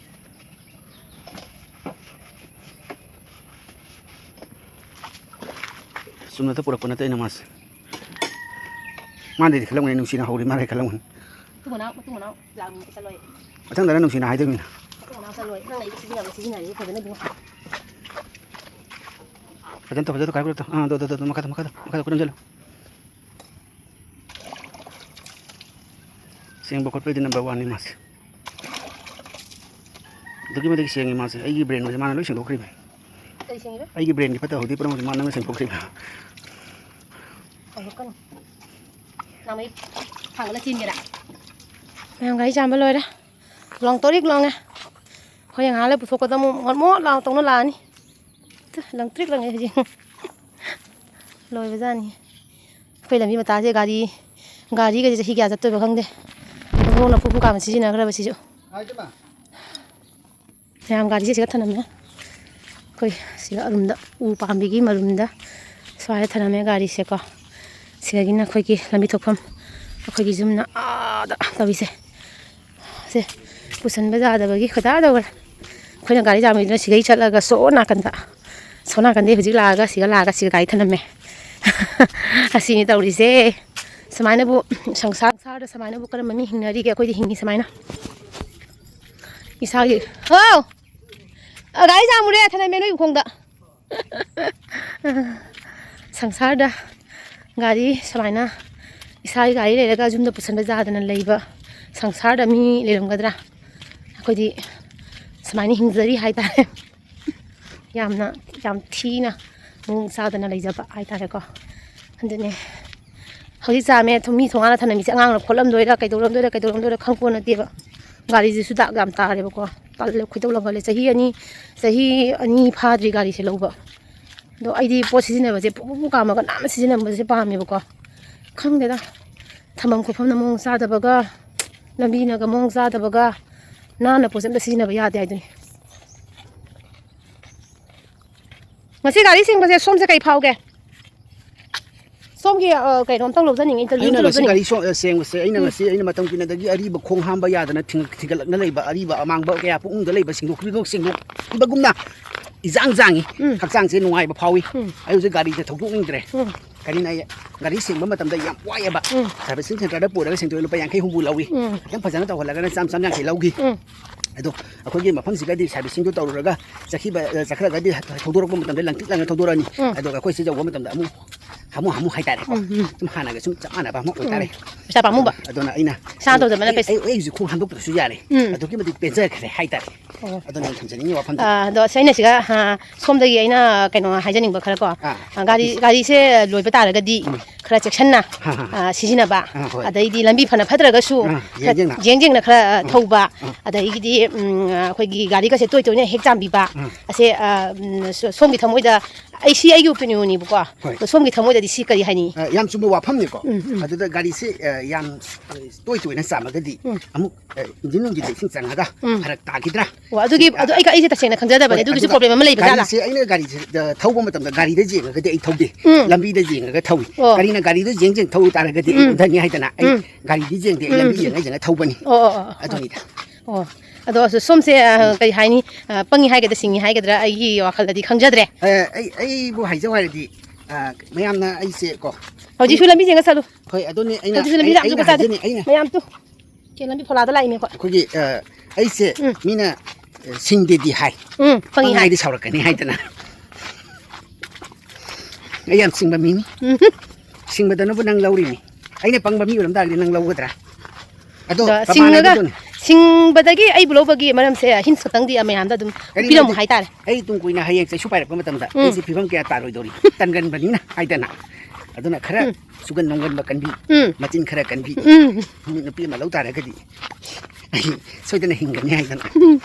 ꯆꯨꯝꯅꯇ ꯄꯨꯔꯛꯄ ꯅꯠꯇꯦ ꯑꯩꯅ ꯃꯥꯁꯦ꯫ ꯃꯥꯅꯗꯤ ꯈꯜꯂꯝꯒꯅꯤ, ꯅꯨꯡꯁꯤꯅ ꯍꯧꯔꯤ ꯃꯥꯅ ꯈꯜꯂꯝꯒꯅꯤ꯫ ꯃꯇꯨꯡ ꯃꯅꯥꯎ, ꯃꯇꯨꯡ ꯃꯅꯥꯎ ꯂꯥꯛꯅꯤꯡꯕ ꯆꯠꯂꯣꯏ꯫ ꯃꯊꯪꯗꯅ ꯅꯨꯡꯁꯤꯅ ꯍꯥꯏꯗꯣꯏꯅꯤꯅ꯫ ꯃꯇꯨꯡ ꯃꯅꯥꯎ ꯆꯠꯂꯣꯏ꯫ ꯅꯪ ꯑꯩ ꯁꯤꯖꯤꯟꯅꯕ ꯁꯤꯖꯤꯟꯅꯔꯤ ꯐꯖꯅ ꯑꯗꯨꯝ꯫ ꯐꯖꯅ ꯇꯧ, ꯐꯖꯅ ꯇꯧ, ꯈꯥꯏ ꯈꯨꯠꯇꯣ꯫ ꯑꯥ, ꯑꯗꯣ, ꯑꯗꯣ, ꯑꯗꯣ, ꯃꯈꯥꯗ, ꯃꯈꯥꯗ, ꯃꯈꯥꯗ ꯈꯨꯠ ꯅꯝꯖꯜꯂꯨ꯫ ꯁꯦꯡꯕ ꯈꯣꯠꯄꯩꯗꯤ number oneꯅꯤ ꯃꯥꯁꯦ꯫ ꯑꯗꯨꯛꯀꯤ ꯃꯇꯤꯛ ꯁꯦꯡꯉꯤ ꯃꯥꯁꯦ꯫ ꯑꯩꯒꯤ brainꯒꯁꯦ ꯃꯥꯅ ꯂꯣꯏ ꯁꯦꯡꯗꯣꯛꯈ꯭ꯔꯤꯕꯅꯤ꯫ ꯀꯔꯤ ꯁꯦꯡꯉꯤꯕ? ꯑꯩꯒꯤ brainꯒꯤ ꯐꯠꯇ ꯍꯥꯎꯗꯤ ꯄꯨꯝꯅꯃꯛꯁꯦ ꯃꯥꯅ ꯂꯣꯏ ꯁꯦꯡꯗꯣꯛꯈ꯭ꯔꯤꯕꯅꯤ꯫ ꯀꯩꯅꯣ ꯀꯩꯅꯣ꯫ ꯅꯍꯥꯟꯃꯩ ꯊꯥꯡꯒꯠꯂ ꯆꯦꯟꯒꯦꯔꯥ? ꯃꯌꯥꯝ ꯒꯥꯔꯤ ꯆꯥꯝꯕ ꯂꯣꯏꯔꯦ꯫ ꯂꯣꯡ ꯇꯣꯔꯤꯛ ꯂꯣꯡꯉꯦ꯫ ꯍꯣꯔꯦꯟ ꯉꯥꯏꯍꯥꯛ ꯂꯩ ꯄꯨꯊꯣꯛꯀꯗꯕ ꯑꯃꯨꯛ ꯃꯣꯠ ꯃꯣꯠ ꯂꯥꯎ ꯇꯧꯅ ꯂꯥꯛꯑꯅꯤ꯫ ꯇꯨ, ꯂꯪꯇ꯭ꯔꯤꯛ ꯂꯪꯉꯦ ꯍꯧꯖꯤꯛ꯫ ꯂꯣꯏꯕꯖꯥꯠꯅꯤ꯫ ꯑꯩꯈꯣꯏ ꯂꯝꯕꯤ ꯃꯇꯥꯁꯦ ꯒꯥꯔꯤ, ꯒꯥꯔꯤꯒꯁꯦ ꯆꯍꯤ ꯀꯌꯥ ꯆꯠꯇꯣꯏꯕ ꯈꯪꯗꯦ꯫ ꯈꯣꯡꯅ ꯄꯨꯡ ꯀꯥꯃ ꯁꯤꯖꯤꯟꯅꯈ꯭ꯔꯕ ꯁꯤꯁꯨ꯫ ꯃꯌꯥꯝ ꯒꯥꯔꯤꯁꯦ ꯁꯤꯒ ꯊꯅꯝꯃꯦ꯫ ꯑꯩꯈꯣꯏ ꯁꯤꯒ ꯑꯔꯨꯝꯗ, ꯎ ꯄꯥꯝꯕꯤꯒꯤ ꯃꯔꯨꯝꯗ ꯁ꯭ꯋꯥꯏꯗ ꯊꯅꯝꯃꯦ ꯒꯥꯔꯤꯁꯦꯀꯣ꯫ ꯁꯤꯗꯒꯤꯅ ꯑꯩꯈꯣꯏꯒꯤ ꯂꯝꯕꯤ ꯊꯣꯛꯐꯝ, ꯑꯩꯈꯣꯏꯒꯤ ꯌꯨꯝꯅ ꯑꯥꯗ ꯇꯧꯔꯤꯁꯦ꯫ ꯁꯦ ꯄꯨꯁꯟꯕ ꯌꯥꯗꯕꯒꯤ ꯈꯣꯏꯗꯥ ꯇꯧꯈ꯭ꯔꯦ꯫ ꯑꯩꯈꯣꯏꯅ ꯒꯥꯔꯤ ꯆꯥꯝꯕꯗꯨꯅ ꯁꯤꯗꯩ ꯆꯠꯂꯒ ꯁꯣ ꯅꯥꯀꯟꯗ, ꯁꯣ ꯅꯥꯀꯟꯗꯩ ꯍꯧꯖꯤꯛ ꯂꯥꯛꯑꯒ ꯁꯤꯒ ꯂꯥꯛꯑꯒ ꯁꯤꯒ ꯒꯥꯔꯤ ꯊꯅꯝꯃꯦ꯫ ꯑꯁꯤꯅꯤ ꯇꯧꯔꯤꯁꯦ꯫ ꯁꯨꯃꯥꯏꯅꯕꯨ ꯁꯪꯁꯥꯔ, ꯁꯪꯁꯥꯔꯗ ꯁꯨꯃꯥꯏꯅꯕꯨ ꯀꯔꯝꯕ ꯃꯤ ꯍꯤꯡꯅꯔꯤꯒꯦ? ꯑꯩꯈꯣꯏꯗꯤ ꯍꯤꯡꯉꯤ ꯁꯨꯃꯥꯏꯅ꯫ ꯏꯁꯥꯒꯤ, ꯍꯥꯎ! ꯑ, ꯒꯥꯔꯤ ꯆꯥꯝꯃꯨꯔꯦ, ꯊꯅꯝꯃꯦ ꯅꯣꯏ ꯎꯈꯣꯡꯗ꯫ ꯁꯪꯁꯥꯔꯗ ꯒꯥꯔꯤ ꯁꯨꯃꯥꯏꯅ ꯏꯁꯥꯒꯤ ꯒꯥꯔꯤ ꯂꯩꯔꯒ ꯌꯨꯝꯗ ꯄꯨꯁꯟꯕ ꯌꯥꯗꯅ ꯂꯩꯕ ꯁꯪꯁꯥꯔꯗ ꯃꯤ ꯂꯩꯔꯝꯒꯗ꯭ꯔꯥ? ꯑꯩꯈꯣꯏꯗꯤ ꯁꯨꯃꯥꯏꯅ ꯍꯤꯡꯖꯔꯤ ꯍꯥꯏꯇꯥꯔꯦ꯫ ꯌꯥꯝꯅ, ꯌꯥꯝ ꯊꯤꯅ ꯃꯑꯣꯡ ꯆꯥꯗꯅ ꯂꯩꯖꯕ ꯍꯥꯏꯇꯥꯔꯦꯀꯣ꯫ ꯑꯗꯨꯅꯦ꯫ ꯍꯧꯖꯤꯛ ꯆꯥꯝꯃꯦ, ꯊꯨꯝ-, ꯃꯤ ꯊꯣꯡꯒꯥꯟꯅ ꯊꯅꯝꯃꯤꯁꯦ ꯑꯉꯥꯡꯅ ꯈꯣꯠꯂꯝꯗꯣꯏꯔꯥ, ꯀꯩꯗꯧꯔꯝꯗꯣꯏꯔꯥ, ꯀꯩꯗꯧꯔꯝꯗꯣꯏꯔꯥ ꯈꯪꯄꯣꯠ ꯅꯠꯇꯦꯕ꯫ ꯒꯥꯔꯤꯁꯤꯁꯨ ꯗꯥꯛ ꯌꯥꯝ ꯇꯥꯔꯦꯕꯀꯣ꯫ ꯇꯜꯂꯦ, ꯈꯣꯏꯗꯧ ꯂꯪꯒꯜꯂꯦ꯫ ꯆꯍꯤ ꯑꯅꯤ, ꯆꯍꯤ ꯑꯅꯤ ꯐꯥꯗ꯭ꯔꯤ ꯒꯥꯔꯤꯁꯦ ꯂꯧꯕ꯫ ꯑꯗꯣ ꯑꯩꯗꯤ ꯄꯣꯠ ꯁꯤꯖꯤꯟꯅꯕꯁꯦ ꯄꯨꯡ ꯄꯨꯡ ꯀꯥꯝꯃꯒ ꯅꯥꯟꯅ ꯁꯤꯖꯤꯟꯅꯕꯁꯦ ꯄꯥꯝꯃꯦꯕꯀꯣ꯫ ꯈꯪꯗꯦꯗ, ꯊꯝꯐꯝ ꯈꯣꯠꯐꯝꯅ ꯃꯑꯣꯡ ꯆꯥꯗꯕꯒ, ꯂꯝꯕꯤꯅꯒ ꯃꯑꯣꯡ ꯆꯥꯗꯕꯒ, ꯅꯥꯟꯅ ꯄꯣꯠꯁꯦ ꯑꯝꯇ ꯁꯤꯖꯤꯟꯅꯕ ꯌꯥꯗꯦ ꯍꯥꯏꯗꯨꯅꯤ꯫ ꯉꯁꯤ ꯒꯥꯔꯤ ꯁꯦꯡꯕꯁꯦ ꯁꯣꯝꯁꯦ ꯀꯩ ꯐꯥꯎꯒꯦ? ꯁꯣꯝꯒꯤ, ꯑ, ꯀꯩꯅꯣꯝꯇꯪ ꯂꯧꯖꯅꯤꯡꯉꯤ, interview ꯑꯩꯅ ꯑꯝꯇ ꯉꯁꯤ ꯂꯧꯖꯅꯤꯡꯉꯤ꯫ ꯒꯥꯔꯤ ꯁꯣ-, ꯑ, ꯁꯦꯡꯕꯁꯦ, ꯑꯩꯅ ꯎꯝ꯫ ꯉꯁꯤ ꯑꯩꯅ ꯃꯇꯝ ꯀꯨꯏꯅꯗꯒꯤ ꯑꯔꯤꯕ ꯈꯣꯡ ꯍꯥꯝꯕ ꯌꯥꯗꯅ ꯊꯤꯡ-, ꯊꯤꯡꯒꯠꯂꯛꯅ ꯂꯩꯕ ꯑꯔꯤꯕ ꯑꯃꯥꯡꯕ ꯀꯌꯥ ꯄꯨꯛꯅꯨꯡꯗ ꯂꯩꯕꯁꯤꯡꯗꯣ ꯍꯧꯖꯤꯛꯐꯥꯎ ꯁꯦꯡꯗꯣꯛꯈꯤꯕꯒꯨꯝꯅ ꯎꯝ꯫ ꯏꯖꯥꯡ ꯖꯥꯡꯉꯤ꯫ ꯎꯝ꯫ ꯍꯛꯆꯥꯡꯁꯦ ꯅꯨꯡꯉꯥꯏꯕ ꯐꯥꯎꯏ꯫ ꯎꯝ꯫ ꯑꯩ ꯍꯧꯖꯤꯛ ꯒꯥꯔꯤꯁꯦ ꯊꯧꯗꯣꯛꯅꯤꯡꯗ꯭ꯔꯦ꯫ ꯎꯝ꯫ ꯀꯔꯤꯅ ꯑꯩ ꯒꯥꯔꯤ ꯁꯦꯡꯕ ꯃꯇꯝꯗ ꯌꯥꯝ ꯋꯥꯏꯑꯦꯕ꯫ ꯎꯝ꯫ Servicing centreꯗ ꯄꯨꯔꯒ ꯁꯦꯡꯗꯣꯛꯑꯦ, ꯂꯨꯄꯥ ꯌꯥꯡꯈꯩ ꯍꯨꯝꯐꯨ ꯂꯧꯏ꯫ ꯎꯝ꯫ ꯈꯤꯇꯪ ꯐꯖꯅ ꯇꯧꯍꯜꯂꯒꯅ ꯆꯥꯝ, ꯆꯥꯝ ꯌꯥꯡꯈꯩ ꯂꯧꯈꯤ꯫ ꯎꯝ꯫ ꯑꯗꯣ ꯑꯩꯈꯣꯏꯒꯤ ꯃꯐꯝꯁꯤꯒꯗꯤ servicingꯗꯨ ꯇꯧꯔꯨꯔꯒ ꯆꯠꯈꯤꯕ, ꯆꯠꯈ꯭ꯔꯒꯗꯤ ꯊꯧꯗꯣꯔꯛꯄ ꯃꯇꯝꯗ ꯂꯪꯇ꯭ꯔꯤꯛ ꯂꯪꯅ ꯊꯧꯗꯣꯔꯛꯑꯅꯤ꯫ ꯎꯝ꯫ ꯑꯗꯨꯒ ꯑꯩꯈꯣꯏ ꯁꯤ ꯌꯧꯕ ꯃꯇꯝꯗ ꯑꯃꯨꯛ ꯍꯥꯃꯨ ꯍꯥꯃꯨ ꯍꯥꯏꯇꯥꯔꯦꯀꯣ꯫ ꯎꯝ, ꯎꯝ꯫ ꯁꯨꯝ ꯍꯥꯟꯅꯒ ꯁꯨꯝ ꯆꯞ ꯃꯥꯟꯅꯕ ꯑꯃ ꯑꯣꯏꯇꯥꯔꯦ꯫ ꯎꯝ꯫ ꯄꯩꯁꯥ ꯄꯥꯝꯃꯨꯕ꯫ ꯑꯗꯨꯅ ꯑꯩꯅ ꯏꯁꯥꯅ ꯇꯧꯖꯕꯅ ꯑꯩ, ꯄꯩꯁꯥ ꯑꯩ, ꯑꯩ ꯍꯧꯖꯤꯛ ꯈꯣꯡ ꯍꯥꯝꯗꯣꯛꯇ꯭ꯔꯁꯨ ꯌꯥꯔꯦ꯫ ꯎꯝ꯫ ꯑꯗꯨꯛꯀꯤ ꯃꯇꯤꯛ ꯄꯦꯟꯖꯈ꯭ꯔꯦ ꯍꯥꯏꯇꯥꯔꯦ꯫ ꯑꯣ꯫ ꯑꯗꯨꯅ ꯑꯩꯅ ꯊꯝꯖꯅꯤꯡꯉꯤ ꯋꯥꯐꯝꯗ꯫ ꯑꯥ, ꯑꯗꯣ ꯑꯁ ꯑꯩꯅ ꯁꯤꯗ, ꯑꯥ, ꯁꯣꯝꯗꯒꯤ ꯑꯩꯅ ꯀꯩꯅꯣ ꯍꯥꯏꯖꯅꯤꯡꯕ ꯈꯔ ꯀꯣ꯫ ꯑꯥ꯫ ꯑꯥ, ꯒꯥꯔꯤ, ꯒꯥꯔꯤꯁꯦ ꯂꯣꯏꯕ ꯇꯥꯔꯒꯗꯤ ꯎꯝ꯫ ꯈꯔ ꯆꯦꯛꯁꯤꯟꯅ, ꯑꯥ, ꯑꯥ꯫ ꯑꯥ, ꯁꯤꯖꯤꯟꯅꯕ, ꯑꯥ, ꯍꯣꯏ꯫ ꯑꯗꯩꯗꯤ ꯂꯝꯕꯤ ꯐꯅ ꯐꯠꯇ꯭ꯔꯒꯁꯨ ꯑꯥ, ꯈꯔ ꯌꯦꯡ ꯌꯦꯡꯅ꯫ ꯌꯦꯡ ꯌꯦꯡꯅ ꯈꯔ, ꯑꯥ, ꯑꯥ꯫ ꯊꯧꯕ, ꯑꯥ꯫ ꯑꯗꯒꯤꯗꯤ, ꯎꯝ, ꯑꯩꯈꯣꯏꯒꯤ ꯒꯥꯔꯤꯒꯁꯦ ꯇꯣꯏ ꯇꯣꯏꯅ ꯍꯦꯛ ꯆꯥꯝꯕꯤꯕ꯫ ꯑꯥ꯫ ꯑꯁꯦ, ꯑꯥ, ꯎꯝ, ꯁꯣ-, ꯁꯣꯝꯒꯤ ꯊꯃꯣꯏꯗ ꯑꯩ ꯁꯤ ꯑꯩꯒꯤ ꯑꯣꯄꯤꯅꯤꯌꯟꯅꯤꯕꯀꯣ꯫ ꯍꯣꯏ꯫ ꯑꯗꯣ ꯁꯣꯝꯒꯤ ꯊꯃꯣꯏꯗꯗꯤ ꯁꯤ ꯀꯔꯤ ꯍꯥꯏꯅꯤꯡꯉꯤ? ꯑ, ꯌꯥꯝ ꯆꯨꯝꯕ ꯋꯥꯐꯝꯅꯤꯀꯣ꯫ ꯎꯝ, ꯎꯝ꯫ ꯑꯗꯨꯗ ꯒꯥꯔꯤꯁꯦ, ꯑ, ꯌꯥꯝ, ꯑ, ꯇꯣꯏ ꯇꯣꯏꯅ ꯆꯥꯝꯃꯒꯗꯤ ꯎꯝ꯫ ꯑꯃꯨꯛ, ꯑ, ꯏꯟꯖꯤꯟ ꯅꯨꯡꯖꯤꯟꯗ ꯏꯁꯤꯡ ꯆꯪꯉꯒ ꯎꯝ꯫ ꯐꯔꯛ ꯇꯥꯈꯤꯗ꯭ꯔꯥ? ꯑꯣ, ꯑꯗꯨꯒꯤ, ꯑ, ꯑꯗꯨ ꯑꯩ, ꯑꯩꯁꯦ ꯇꯁꯦꯡꯅ ꯈꯪꯖꯗꯕꯅꯦ꯫ ꯍꯣꯏ, ꯑꯗꯨꯒꯤꯁꯨ ꯑꯗꯨꯒ ꯄ꯭ꯔꯣꯕ꯭ꯂꯦꯝ ꯑꯃ ꯂꯩꯕ ꯖꯥꯠꯂꯥ? ꯒꯥꯔꯤꯁꯦ ꯑꯩꯅ ꯒꯥꯔꯤꯁꯦ, ꯑ, ꯊꯧꯕ ꯃꯇꯝꯗ ꯒꯥꯔꯤꯗ ꯌꯦꯡꯉꯒꯗꯤ ꯑꯩ ꯊꯧꯗꯦ꯫ ꯎꯝ꯫ ꯂꯝꯕꯤꯗ ꯌꯦꯡꯉꯒ ꯊꯧꯏ꯫ ꯑꯣ꯫ ꯀꯔꯤꯅ ꯒꯥꯔꯤꯗ ꯌꯦꯡ ꯌꯦꯡ ꯊꯧ ꯇꯥꯔꯒꯗꯤ ꯑꯩ ꯎꯝ꯫ ꯎꯝ꯫ ꯒꯥꯔꯤꯗꯤ ꯌꯦꯡꯗꯦ, ꯎꯝ꯫ ꯂꯝꯕꯤ ꯌꯦꯡꯉ ꯌꯦꯡꯉ ꯊꯧꯕꯅꯤ꯫ ꯑꯣ, ꯑꯣ, ꯑꯣ, ꯑꯣ꯫ ꯑꯗꯨꯅꯤꯗ꯫ ꯑꯣ꯫ ꯑꯗꯣ ꯑꯁ ꯁꯣꯝꯁꯦ, ꯑ, ꯎꯝ꯫ ꯀꯔꯤ ꯍꯥꯏꯅꯤ? ꯑ, ꯄꯪꯉꯤ ꯍꯥꯏꯒꯗ꯭ꯔꯥ, ꯁꯤꯡꯉꯤ ꯍꯥꯏꯒꯗ꯭ꯔꯥ, ꯑꯩꯒꯤ ꯋꯥꯈꯜꯗꯗꯤ ꯈꯪꯖꯗ꯭ꯔꯦ꯫ ꯑ, ꯑꯩ, ꯑꯩꯕꯨ ꯍꯥꯏꯖꯧ ꯍꯥꯏꯔꯗꯤ, ꯑ, ꯃꯌꯥꯝꯅ ꯑꯩꯁꯦ ꯀꯣ, ꯍꯧꯖꯤꯛꯁꯨ ꯑꯩ ꯂꯝꯕꯤ ꯌꯦꯡꯉ ꯆꯠꯂꯨ꯫ ꯍꯣꯏ, ꯑꯗꯨꯅꯤ ꯑꯩꯅ, ꯍꯧꯖꯤꯛꯁꯨ ꯂꯝꯕꯤ ꯑꯩ, ꯂꯥꯞꯅ ꯑꯩꯅ ꯆꯠꯇꯥꯗꯤ꯫ ꯍꯥꯏꯖꯅꯤ, ꯑꯩꯅ ꯃꯌꯥꯝ ꯇꯨ꯫ ꯆꯦ, ꯂꯝꯕꯤ ꯐꯣꯂꯥꯗ ꯂꯥꯛꯏꯅꯦ ꯑꯩꯈꯣꯏ꯫ ꯑꯩꯈꯣꯏꯒꯤ, ꯑ, ꯑꯩꯁꯦ ꯎꯝ꯫ ꯃꯤꯅ, ꯑ, ꯁꯤꯡꯗꯦꯗꯤ ꯍꯥꯏ꯫ ꯎꯝ, ꯄꯪꯉꯤ ꯍꯥꯏ꯫ ꯄꯪꯉꯥꯏꯗꯤ ꯁꯥꯎꯔꯛꯀꯅꯤ ꯍꯥꯏꯗꯅ꯫ ꯑꯩ ꯌꯥꯝ ꯁꯤꯡꯕ ꯃꯤꯅꯤ꯫ ꯎꯝ꯫ ꯁꯤꯡꯕꯗꯅꯕꯨ ꯅꯪ ꯂꯧꯔꯤꯅꯤ꯫ ꯑꯩꯅ ꯄꯪꯕ ꯃꯤ ꯑꯣꯏꯔꯝ ꯇꯥꯔꯗꯤ ꯅꯪ ꯂꯧꯒꯗ꯭ꯔꯥ? ꯑꯗꯣ ꯑꯗꯣ ꯄ꯭ꯔꯃꯥꯟ ꯁꯤꯡꯉꯒ, ꯍꯥꯏꯕꯗꯨꯅꯤ꯫ ꯁꯤꯡꯕꯗꯒꯤ ꯑꯩꯕꯨ ꯂꯧꯕꯒꯤ ꯃꯔꯝꯁꯦ ꯍꯤꯟꯁ ꯈꯛꯇꯪꯗꯤ ꯃꯌꯥꯝꯗ ꯑꯗꯨꯝ ꯀꯔꯤꯅꯣ ꯄꯤꯔꯝꯃꯨ ꯍꯥꯏꯗꯤ, ꯍꯥꯏꯇꯥꯔꯦ꯫ ꯑꯩ ꯇꯨꯡ ꯀꯣꯏꯅ ꯍꯌꯦꯡ ꯆꯩꯁꯨ ꯄꯥꯏꯔꯛꯄ ꯃꯇꯝꯗ ꯎꯝ꯫ ꯑꯩꯁꯦ ꯐꯤꯕꯝ ꯀꯌꯥ ꯇꯥꯔꯣꯏꯗꯧꯔꯤ꯫ ꯇꯟꯒꯟꯕꯅꯤꯅ ꯍꯥꯏꯗꯅ꯫ ꯑꯗꯨꯅ ꯈꯔ ꯎꯝ꯫ ꯁꯨꯒꯟ ꯅꯣꯝꯒꯟꯕ ꯀꯟꯕꯤ, ꯎꯝ꯫ ꯃꯆꯤꯟ ꯈꯔ ꯀꯟꯕꯤ, ꯎꯝ꯫ ꯅꯨꯄꯤ ꯑꯃ ꯂꯧ ꯇꯥꯔꯒꯗꯤ ꯑꯩ ꯁꯣꯏꯗꯅ ꯍꯤꯡꯒꯅꯤ ꯍꯥꯏꯗꯅ꯫ ꯎꯝ꯫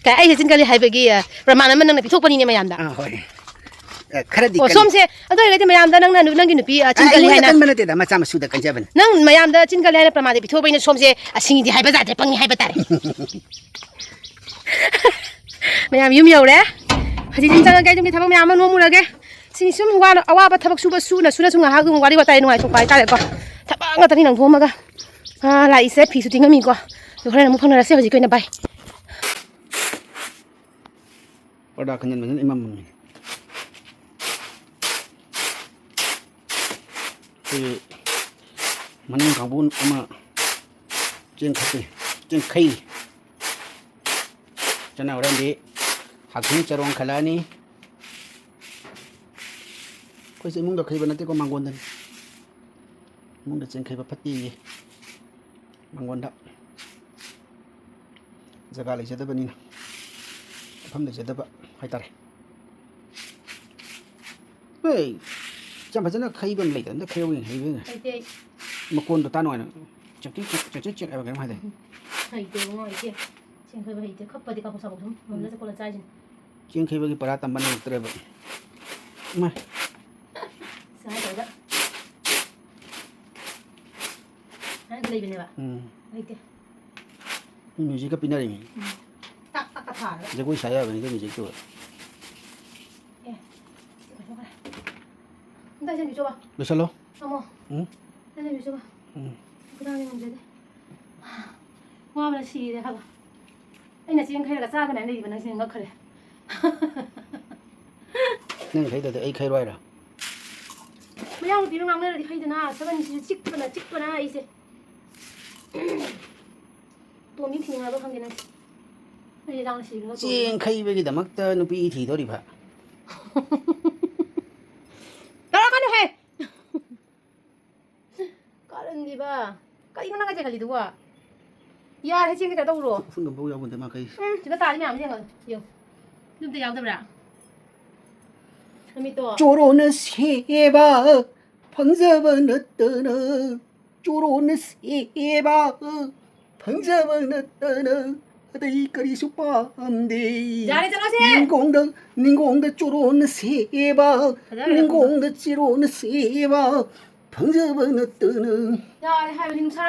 ꯀꯩ, ꯑꯩꯁꯦ ꯆꯤꯟ ꯀꯜꯂꯤ ꯍꯥꯏꯕꯒꯤ, ꯑ, ꯄ꯭ꯔꯃꯥꯟ ꯑꯃ ꯅꯪꯅ ꯄꯤꯊꯣꯛꯄꯅꯤꯅꯦ ꯃꯌꯥꯝꯗ꯫ ꯑꯥ, ꯍꯣꯏ꯫ ꯑ, ꯈꯔꯗꯤ ꯑꯣ, ꯀꯜꯂꯤ꯫ ꯁꯣꯝꯁꯦ, ꯑꯗꯨ ꯑꯣꯏꯔꯒꯗꯤ ꯃꯌꯥꯝꯗ ꯅꯪꯅ ꯅꯨ-, ꯅꯪꯒꯤ ꯅꯨꯄꯤ, ꯑ, ꯑ, ꯆꯤꯟ ꯀꯜꯂꯤ ꯑꯩꯉꯣꯟꯗ ꯍꯥꯏꯅ ꯀꯟꯕ ꯅꯠꯇꯦꯗ, ꯃꯆꯥ ꯃꯁꯨꯗ ꯀꯟꯖꯕꯅꯤ꯫ ꯅꯪ ꯃꯌꯥꯝꯗ ꯆꯤꯟ ꯀꯜꯂꯤ ꯍꯥꯏꯅ ꯄ꯭ꯔꯃꯥꯟꯗꯤ ꯄꯤꯊꯣꯛꯄꯅꯤꯅ ꯁꯣꯝꯁꯦ, ꯑ, ꯁꯤꯡꯗꯤ ꯍꯥꯏꯕ ꯌꯥꯗ꯭ꯔꯦ, ꯄꯪꯉꯤ ꯍꯥꯏꯕ ꯇꯥꯔꯦ꯫ ꯃꯌꯥꯝ ꯌꯨꯝ ꯌꯧꯔꯦ꯫ ꯍꯧꯖꯤꯛ ꯌꯨꯝ ꯆꯪꯉꯒꯦ, ꯌꯨꯝꯒꯤ ꯊꯕꯛ ꯃꯌꯥꯝ ꯑꯃ ꯅꯣꯝꯃꯨꯔꯒꯦ꯫ ꯁꯤ ꯁꯨꯝ ꯋꯥꯅ, ꯑꯋꯥꯕ ꯊꯕꯛ ꯁꯨꯕ ꯁꯨꯅ ꯁꯨꯅ ꯁꯨꯝ ꯉꯥꯏꯍꯥꯛ ꯑꯗꯨꯝ ꯋꯥꯔꯤ ꯋꯥꯇꯥꯏ ꯅꯨꯡꯉꯥꯏꯊꯣꯛꯄ ꯍꯥꯏꯇꯥꯔꯦꯀꯣ꯫ ꯊꯕꯛ ꯉꯥꯛꯇꯅꯤ ꯅꯪꯊꯣꯛꯑꯝꯃꯒ꯫ ꯑꯥ, ꯂꯥꯛꯏꯁꯦ, ꯐꯤꯁꯨ ꯇꯤꯡꯉꯝꯃꯤꯀꯣ꯫ ꯑꯗꯣ ꯍꯣꯔꯦꯟ ꯑꯃꯨꯛ ꯐꯪꯅꯔꯁꯦ, ꯍꯧꯖꯤꯛꯀꯤ ꯑꯣꯏꯅ bye꯫ ꯄꯔꯗꯥ ꯈꯟꯖꯟꯕꯁꯤꯅ ꯏꯃꯝ ꯃꯝꯃꯤ꯫ ꯑꯩꯈꯣꯏꯒꯤ ꯃꯅꯤꯡ ꯀꯥꯡꯕꯨ ꯑꯃ ꯆꯦꯟꯈꯠꯄꯤ, ꯆꯦꯟꯈꯩ꯫ ꯆꯠꯅ ꯍꯣꯔꯦꯟꯗꯤ ꯍꯥꯛꯊꯤ ꯆꯔꯣꯡ ꯈꯜꯂꯛꯑꯅꯤ꯫ ꯑꯩꯈꯣꯏꯁꯦ ꯏꯃꯨꯡꯗ ꯈꯩꯕ ꯅꯠꯇꯦꯀꯣ, ꯃꯥꯡꯒꯣꯟꯗꯅꯤ꯫ ꯏꯃꯨꯡꯗ ꯆꯦꯟꯈꯩꯕ ꯐꯠꯇꯦꯌꯦ꯫ ꯃꯥꯡꯒꯣꯟꯗ ꯖꯒꯥ ꯂꯩꯖꯗꯕꯅꯤꯅ, ꯃꯐꯝ ꯂꯩꯖꯗꯕ ꯍꯥꯏꯇꯥꯔꯦ꯫ ꯍꯣꯏ, ꯌꯥꯝ ꯐꯖꯅ ꯈꯩꯕ ꯑꯃ ꯂꯩꯇꯕꯅꯤꯅ ꯈꯩꯍꯧ ꯌꯦꯡ ꯍꯩꯕ ꯌꯦꯡꯉꯦ꯫ ꯍꯩꯇꯦ ꯑꯩ꯫ ꯃꯈꯣꯟꯗꯣ ꯇꯥ ꯅꯨꯡꯉꯥꯏꯅ check check check check check ꯍꯥꯏꯕ ꯀꯩꯅꯣꯝ ꯍꯥꯏꯗꯥꯏꯅꯦ꯫ ꯍꯩꯇꯦ ꯏꯕꯨꯡꯉꯣ, ꯍꯩꯇꯦ꯫ ꯆꯦꯡ ꯈꯩꯕ ꯍꯩꯇꯦ꯫ ꯈꯞꯄꯗꯤ ꯀꯥꯕꯣꯛ ꯁꯥꯕꯣꯛ ꯁꯨꯝ ꯉꯝꯅ ꯆꯠꯈꯣꯠꯂ ꯆꯥꯏꯁꯤꯅꯤ꯫ ꯆꯦꯡ ꯈꯩꯕꯒꯤ ꯄꯔꯥ ꯇꯝꯕ ꯅꯪꯉꯛꯇ꯭ꯔꯦꯕ꯫ ꯏꯃꯥꯏ꯫ ꯁꯨꯃꯥꯏꯅ ꯇꯧꯔꯒ ꯁꯨꯃꯥꯏꯅ ꯂꯩꯕꯅꯦꯕ꯫ ꯎꯝ꯫ ꯂꯩꯇꯦ꯫ ꯃꯤ ꯃ꯭ꯌꯨꯖꯤꯛꯀ ꯄꯤꯅꯔꯤꯃꯤ꯫ ꯎꯝ꯫ ꯇꯥꯛ ꯇꯥꯛꯀ ꯊꯥꯔꯒ꯫ ꯖꯒꯣꯏ ꯁꯥ ꯌꯥꯕꯅꯤꯗ ꯃ꯭ꯌꯨꯖꯤꯛꯇꯨꯒ꯫ ꯑꯦ, ꯁꯤ ꯀꯩꯁꯨ ꯈꯔ꯫ ꯑꯝꯇ ꯁꯦꯝꯕꯤꯆꯣꯕ꯫ ꯂꯣꯏꯁꯜꯂꯣ꯫ ꯊꯝꯃꯣ꯫ ꯎꯝ꯫ ꯑꯝꯇ ꯁꯦꯝꯕꯤꯆꯣꯕ꯫ ꯎꯝ꯫ ꯈꯨꯗꯥꯡꯗꯤ ꯉꯝꯖꯗꯦ꯫ ꯋꯥꯕꯅ ꯁꯤꯔꯦ ꯍꯥꯏꯕ꯫ ꯑꯩꯅ ꯆꯦꯡ ꯈꯩꯔꯒ ꯆꯥꯒꯅꯤ ꯍꯥꯏꯅ ꯂꯩꯔꯤꯕ ꯅꯪꯁꯤꯅ ꯉꯛꯈ꯭ꯔꯦ꯫ ꯅꯪ ꯈꯩꯗꯗꯤ ꯑꯩ ꯈꯩꯔꯣꯏ ꯍꯥꯏꯔꯣ? ꯃꯌꯥꯡ ꯅꯨꯄꯤꯅ ꯉꯥꯡꯅꯔꯗꯤ ꯐꯩꯗꯅ, ꯁꯕꯟꯁꯤꯁꯨ ꯆꯤꯛꯄꯅ, ꯆꯤꯛꯄꯅ ꯑꯩꯁꯦ꯫ ꯇꯣꯝꯕꯤ ꯊꯤꯅꯤꯡꯉꯕ ꯈꯪꯗꯦ ꯅꯪ꯫ ꯑꯩꯁꯦ ꯂꯥꯡꯅ ꯁꯤꯔꯒ ꯇꯣꯝꯕꯤ꯫ ꯆꯦꯡ ꯈꯩꯕꯒꯤꯗꯃꯛꯇ ꯅꯨꯄꯤ ꯊꯤꯗꯣꯔꯤꯕ? ꯇꯧꯔꯛꯀꯅꯨꯍꯦ! ꯀꯥꯔꯟꯗꯤꯕ꯫ ꯀꯔꯤꯅꯣ ꯅꯪ ꯆꯦꯟꯈꯠꯂꯤꯗꯨꯕꯣ? ꯌꯥꯔꯦ, ꯆꯦꯟꯒꯦ ꯀꯩꯅꯣ ꯇꯧꯔꯣ꯫ ꯎꯐꯨꯟꯒ ꯑꯝꯐꯥꯎ ꯌꯥꯎꯕ ꯅꯠꯇꯦ ꯃꯥ ꯀꯩ꯫ ꯎꯝ, ꯁꯤꯗ ꯇꯥꯔꯤ ꯃꯌꯥꯝꯁꯦ ꯌꯦꯡꯉꯣ꯫ ꯌꯦꯡꯉꯣ꯫ ꯑꯗꯨ ꯑꯝꯇ ꯌꯥꯎꯗꯕ꯭ꯔꯥ? ꯅꯨꯃꯤꯠꯇꯣ꯫ ꯆꯣꯔꯣꯅ ꯁꯦꯕ ꯐꯪꯖꯕ ꯅꯠꯇꯅ, ꯆꯣꯔꯣꯅ ꯁꯦꯕ ꯐꯪꯖꯕ ꯅꯠꯇꯅ ꯑꯇꯩ ꯀꯔꯤꯁꯨ ꯄꯥꯝꯗꯦ꯫ ꯌꯥꯔꯦ, ꯆꯠꯂꯣꯁꯦ꯫ ꯅꯤꯡꯒꯣꯡꯗ, ꯅꯤꯡꯒꯣꯡꯗ ꯆꯣꯔꯣꯅ ꯁꯦꯕ, ꯐꯖꯔꯦ, ꯅꯤꯡꯒꯣꯡꯗ ꯆꯤꯔꯣꯅ ꯁꯦꯕ ꯐꯪꯖꯕ ꯅꯠꯇꯅ꯫ ꯌꯥꯔꯦ ꯍꯥꯏꯕꯅꯤ, ꯅꯨꯡꯁꯥ꯫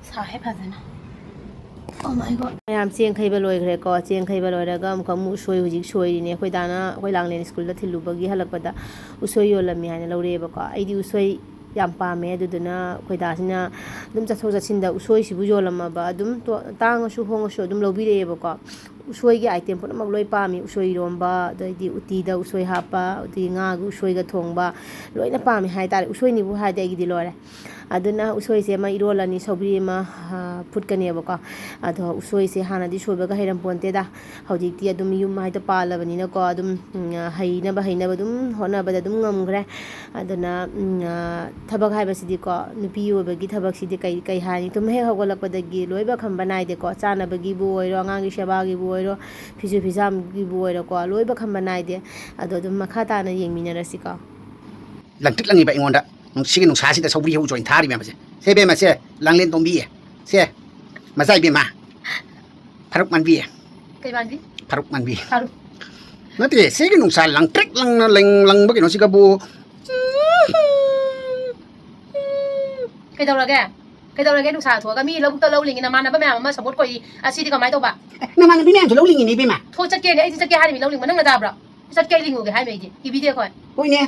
ꯁꯥꯏ ꯐꯖꯅ꯫ Oh my God꯫ ꯃꯌꯥꯝ ꯆꯦꯡ ꯈꯩꯕ ꯂꯣꯏꯈ꯭ꯔꯦꯀꯣ꯫ ꯆꯦꯡ ꯈꯩꯕ ꯂꯣꯏꯔꯒ ꯑꯃꯨꯛꯀ ꯑꯃꯨꯛ ꯎꯁꯣꯏ ꯍꯧꯖꯤꯛ ꯁꯣꯏꯔꯤꯅꯦ꯫ ꯑꯩꯈꯣꯏ ꯗꯥꯅ ꯑꯩꯈꯣꯏ ꯂꯥꯡꯂꯦꯟ ꯁ꯭ꯀꯨꯜꯗ ꯊꯤꯜꯂꯨꯕꯒꯤ ꯍꯜꯂꯛꯄꯗ ꯎꯁꯣꯏ ꯌꯣꯜꯂꯝꯃꯤ ꯍꯥꯏꯅ ꯂꯧꯔꯛꯑꯦꯕꯀꯣ꯫ ꯑꯩꯗꯤ ꯎꯁꯣꯏ ꯌꯥꯝ ꯄꯥꯝꯃꯦ꯫ ꯑꯗꯨꯗꯨꯅ ꯑꯩꯈꯣꯏ ꯗꯥꯁꯤꯅ ꯑꯗꯨꯝ ꯆꯠꯊꯣꯛ ꯆꯠꯁꯤꯟꯗ ꯎꯁꯣꯏꯁꯤꯕꯨ ꯌꯣꯜꯂꯝꯃꯕ ꯑꯗꯨꯝ ꯇꯣ-, ꯇꯥꯡꯉꯁꯨ ꯍꯣꯡꯉꯁꯨ ꯑꯗꯨꯝ ꯂꯧꯕꯤꯔꯛꯑꯦꯕꯀꯣ꯫ ꯎꯁꯣꯏꯒꯤ item ꯄꯨꯝꯅꯃꯛ ꯂꯣꯏ ꯄꯥꯝꯃꯤ꯫ ꯎꯁꯣꯏ ꯏꯔꯣꯝꯕ, ꯑꯗꯩꯗꯤ ꯎꯇꯤꯗ ꯎꯁꯣꯏ ꯍꯥꯞꯄ, ꯑꯗꯩ ꯉꯥꯒꯤ ꯎꯁꯣꯏꯒ ꯊꯣꯡꯕ, ꯂꯣꯏꯅ ꯄꯥꯝꯃꯤ ꯍꯥꯏ ꯇꯥꯔꯦ꯫ ꯎꯁꯣꯏꯅꯤꯕꯨ ꯍꯥꯏꯔꯗꯤ ꯑꯩꯒꯤꯗꯤ ꯂꯣꯏꯔꯦ꯫ ꯑꯗꯨꯅ ꯎꯁꯣꯏꯁꯦ ꯑꯃ ꯏꯔꯣꯜꯂꯅꯤ, ꯁꯧꯒ꯭ꯔꯤ ꯑꯃ, ꯑ, ꯐꯨꯠꯀꯅꯦꯕꯀꯣ꯫ ꯑꯗꯣ ꯎꯁꯣꯏꯁꯦ ꯍꯥꯟꯅꯗꯤ ꯁꯣꯏꯕꯒ ꯍꯩꯔꯝꯄꯣꯟꯇꯦꯗ꯫ ꯍꯧꯖꯤꯛꯇꯤ ꯑꯗꯨꯝ ꯌꯨꯝ ꯍꯥꯏꯗꯣ ꯄꯥꯜꯂꯕꯅꯤꯅꯀꯣ, ꯑꯗꯨꯝ, ꯎꯝ, ꯍꯩꯅꯕ, ꯍꯩꯅꯕ ꯑꯗꯨꯝ ꯍꯣꯠꯅꯕꯗ ꯑꯗꯨꯝ ꯉꯝꯈ꯭ꯔꯦ꯫ ꯑꯗꯨꯅ, ꯎꯝ, ꯑ, ꯊꯕꯛ ꯍꯥꯏꯕꯁꯤꯗꯤꯀꯣ, ꯅꯨꯄꯤ ꯑꯣꯏꯕꯒꯤ ꯊꯕꯛꯁꯤꯗꯤ ꯀꯩ, ꯀꯩ ꯍꯥꯏꯅꯤ? ꯇꯨꯝ ꯍꯦꯛ ꯍꯧꯒꯠꯂꯛꯄꯗꯒꯤ ꯂꯣꯏꯕ ꯈꯝꯕ ꯅꯥꯏꯗꯦꯀꯣ꯫ ꯆꯥꯅꯕꯒꯤꯕꯨ ꯑꯣꯏꯔꯣ, ꯑꯉꯥꯡꯒꯤ ꯁꯦꯕꯥꯒꯤꯕꯨ ꯑꯣꯏꯔꯣ, ꯐꯤꯁꯨ ꯐꯤꯖꯥꯝꯒꯤꯕꯨ ꯑꯣꯏꯔꯣꯀꯣ, ꯂꯣꯏꯕ ꯈꯝꯕ ꯅꯥꯏꯗꯦ꯫ ꯑꯗꯣ ꯑꯗꯨꯝ ꯃꯈꯥ ꯇꯥꯅ ꯌꯦꯡꯃꯤꯟꯅꯔꯁꯤꯀꯣ꯫ ꯂꯪꯇ꯭ꯔꯤꯛ ꯂꯪꯉꯤꯕ ꯑꯩꯉꯣꯟꯗ꯫ ꯅꯨꯡꯁꯤꯒꯤ ꯅꯨꯡꯁꯥꯁꯤꯗ ꯁꯧꯒ꯭ꯔꯤ ꯍꯧ ꯆꯣꯏꯅ ꯊꯥꯔꯤ ꯃꯌꯥꯝꯁꯦ꯫ ꯁꯦ ꯏꯕꯦꯝꯃ, ꯁꯦ ꯂꯥꯡꯂꯦꯟ ꯇꯣꯝꯕꯤ, ꯁꯦ ꯃꯆꯥ ꯏꯕꯦꯝꯃ, ꯐꯔꯨꯛ ꯃꯥꯟꯕꯤ꯫ ꯀꯩ ꯃꯥꯟꯕꯤ? ꯐꯔꯨꯛ ꯃꯥꯟꯕꯤ꯫ ꯐꯔꯨꯛ꯫ ꯅꯠꯇꯦ, ꯁꯤꯒꯤ ꯅꯨꯡꯁꯥ ꯂꯪꯇ꯭ꯔꯤꯛ ꯂꯪꯅ ꯂꯪ-, ꯂꯪꯕ ꯀꯩꯅꯣꯁꯤꯒꯕꯨ꯫ ꯀꯩꯗꯧꯔꯒꯦ? ꯀꯩꯗꯧꯔꯒꯦ ꯅꯨꯡꯁꯥ ꯊꯣꯛꯑꯒ? ꯃꯤ ꯂꯧꯕꯨꯛꯇ ꯂꯧ ꯂꯤꯡꯉꯤ, ꯅꯃꯥꯟꯅꯕ ꯃꯌꯥꯝ ꯑꯃ ꯁꯞꯄꯣꯔꯠ ꯀꯣꯏꯔꯤ꯫ ꯑꯁꯤꯗꯤ ꯀꯃꯥꯏꯅ ꯇꯧꯕ? ꯑꯦ, ꯅꯃꯥꯟꯅꯕꯤ ꯃꯌꯥꯝꯁꯨ ꯂꯧ ꯂꯤꯡꯉꯤꯅꯦ ꯏꯕꯦꯝꯃ꯫ ꯊꯣꯛ ꯆꯠꯀꯦꯅꯦ, ꯑꯩꯁꯨ ꯆꯠꯀꯦ ꯍꯥꯏꯔꯤꯃꯤ ꯂꯧ ꯂꯤꯡꯕ꯫ ꯅꯪꯅ ꯇꯥꯕ꯭ꯔꯣ? ꯆꯠꯀꯦ ꯂꯤꯡꯉꯨꯒꯦ ꯍꯥꯏꯃꯤ ꯑꯩꯗꯤ꯫ ꯏꯕꯤꯗꯦ ꯑꯩꯈꯣꯏ꯫ ꯍꯣꯏꯅꯦ꯫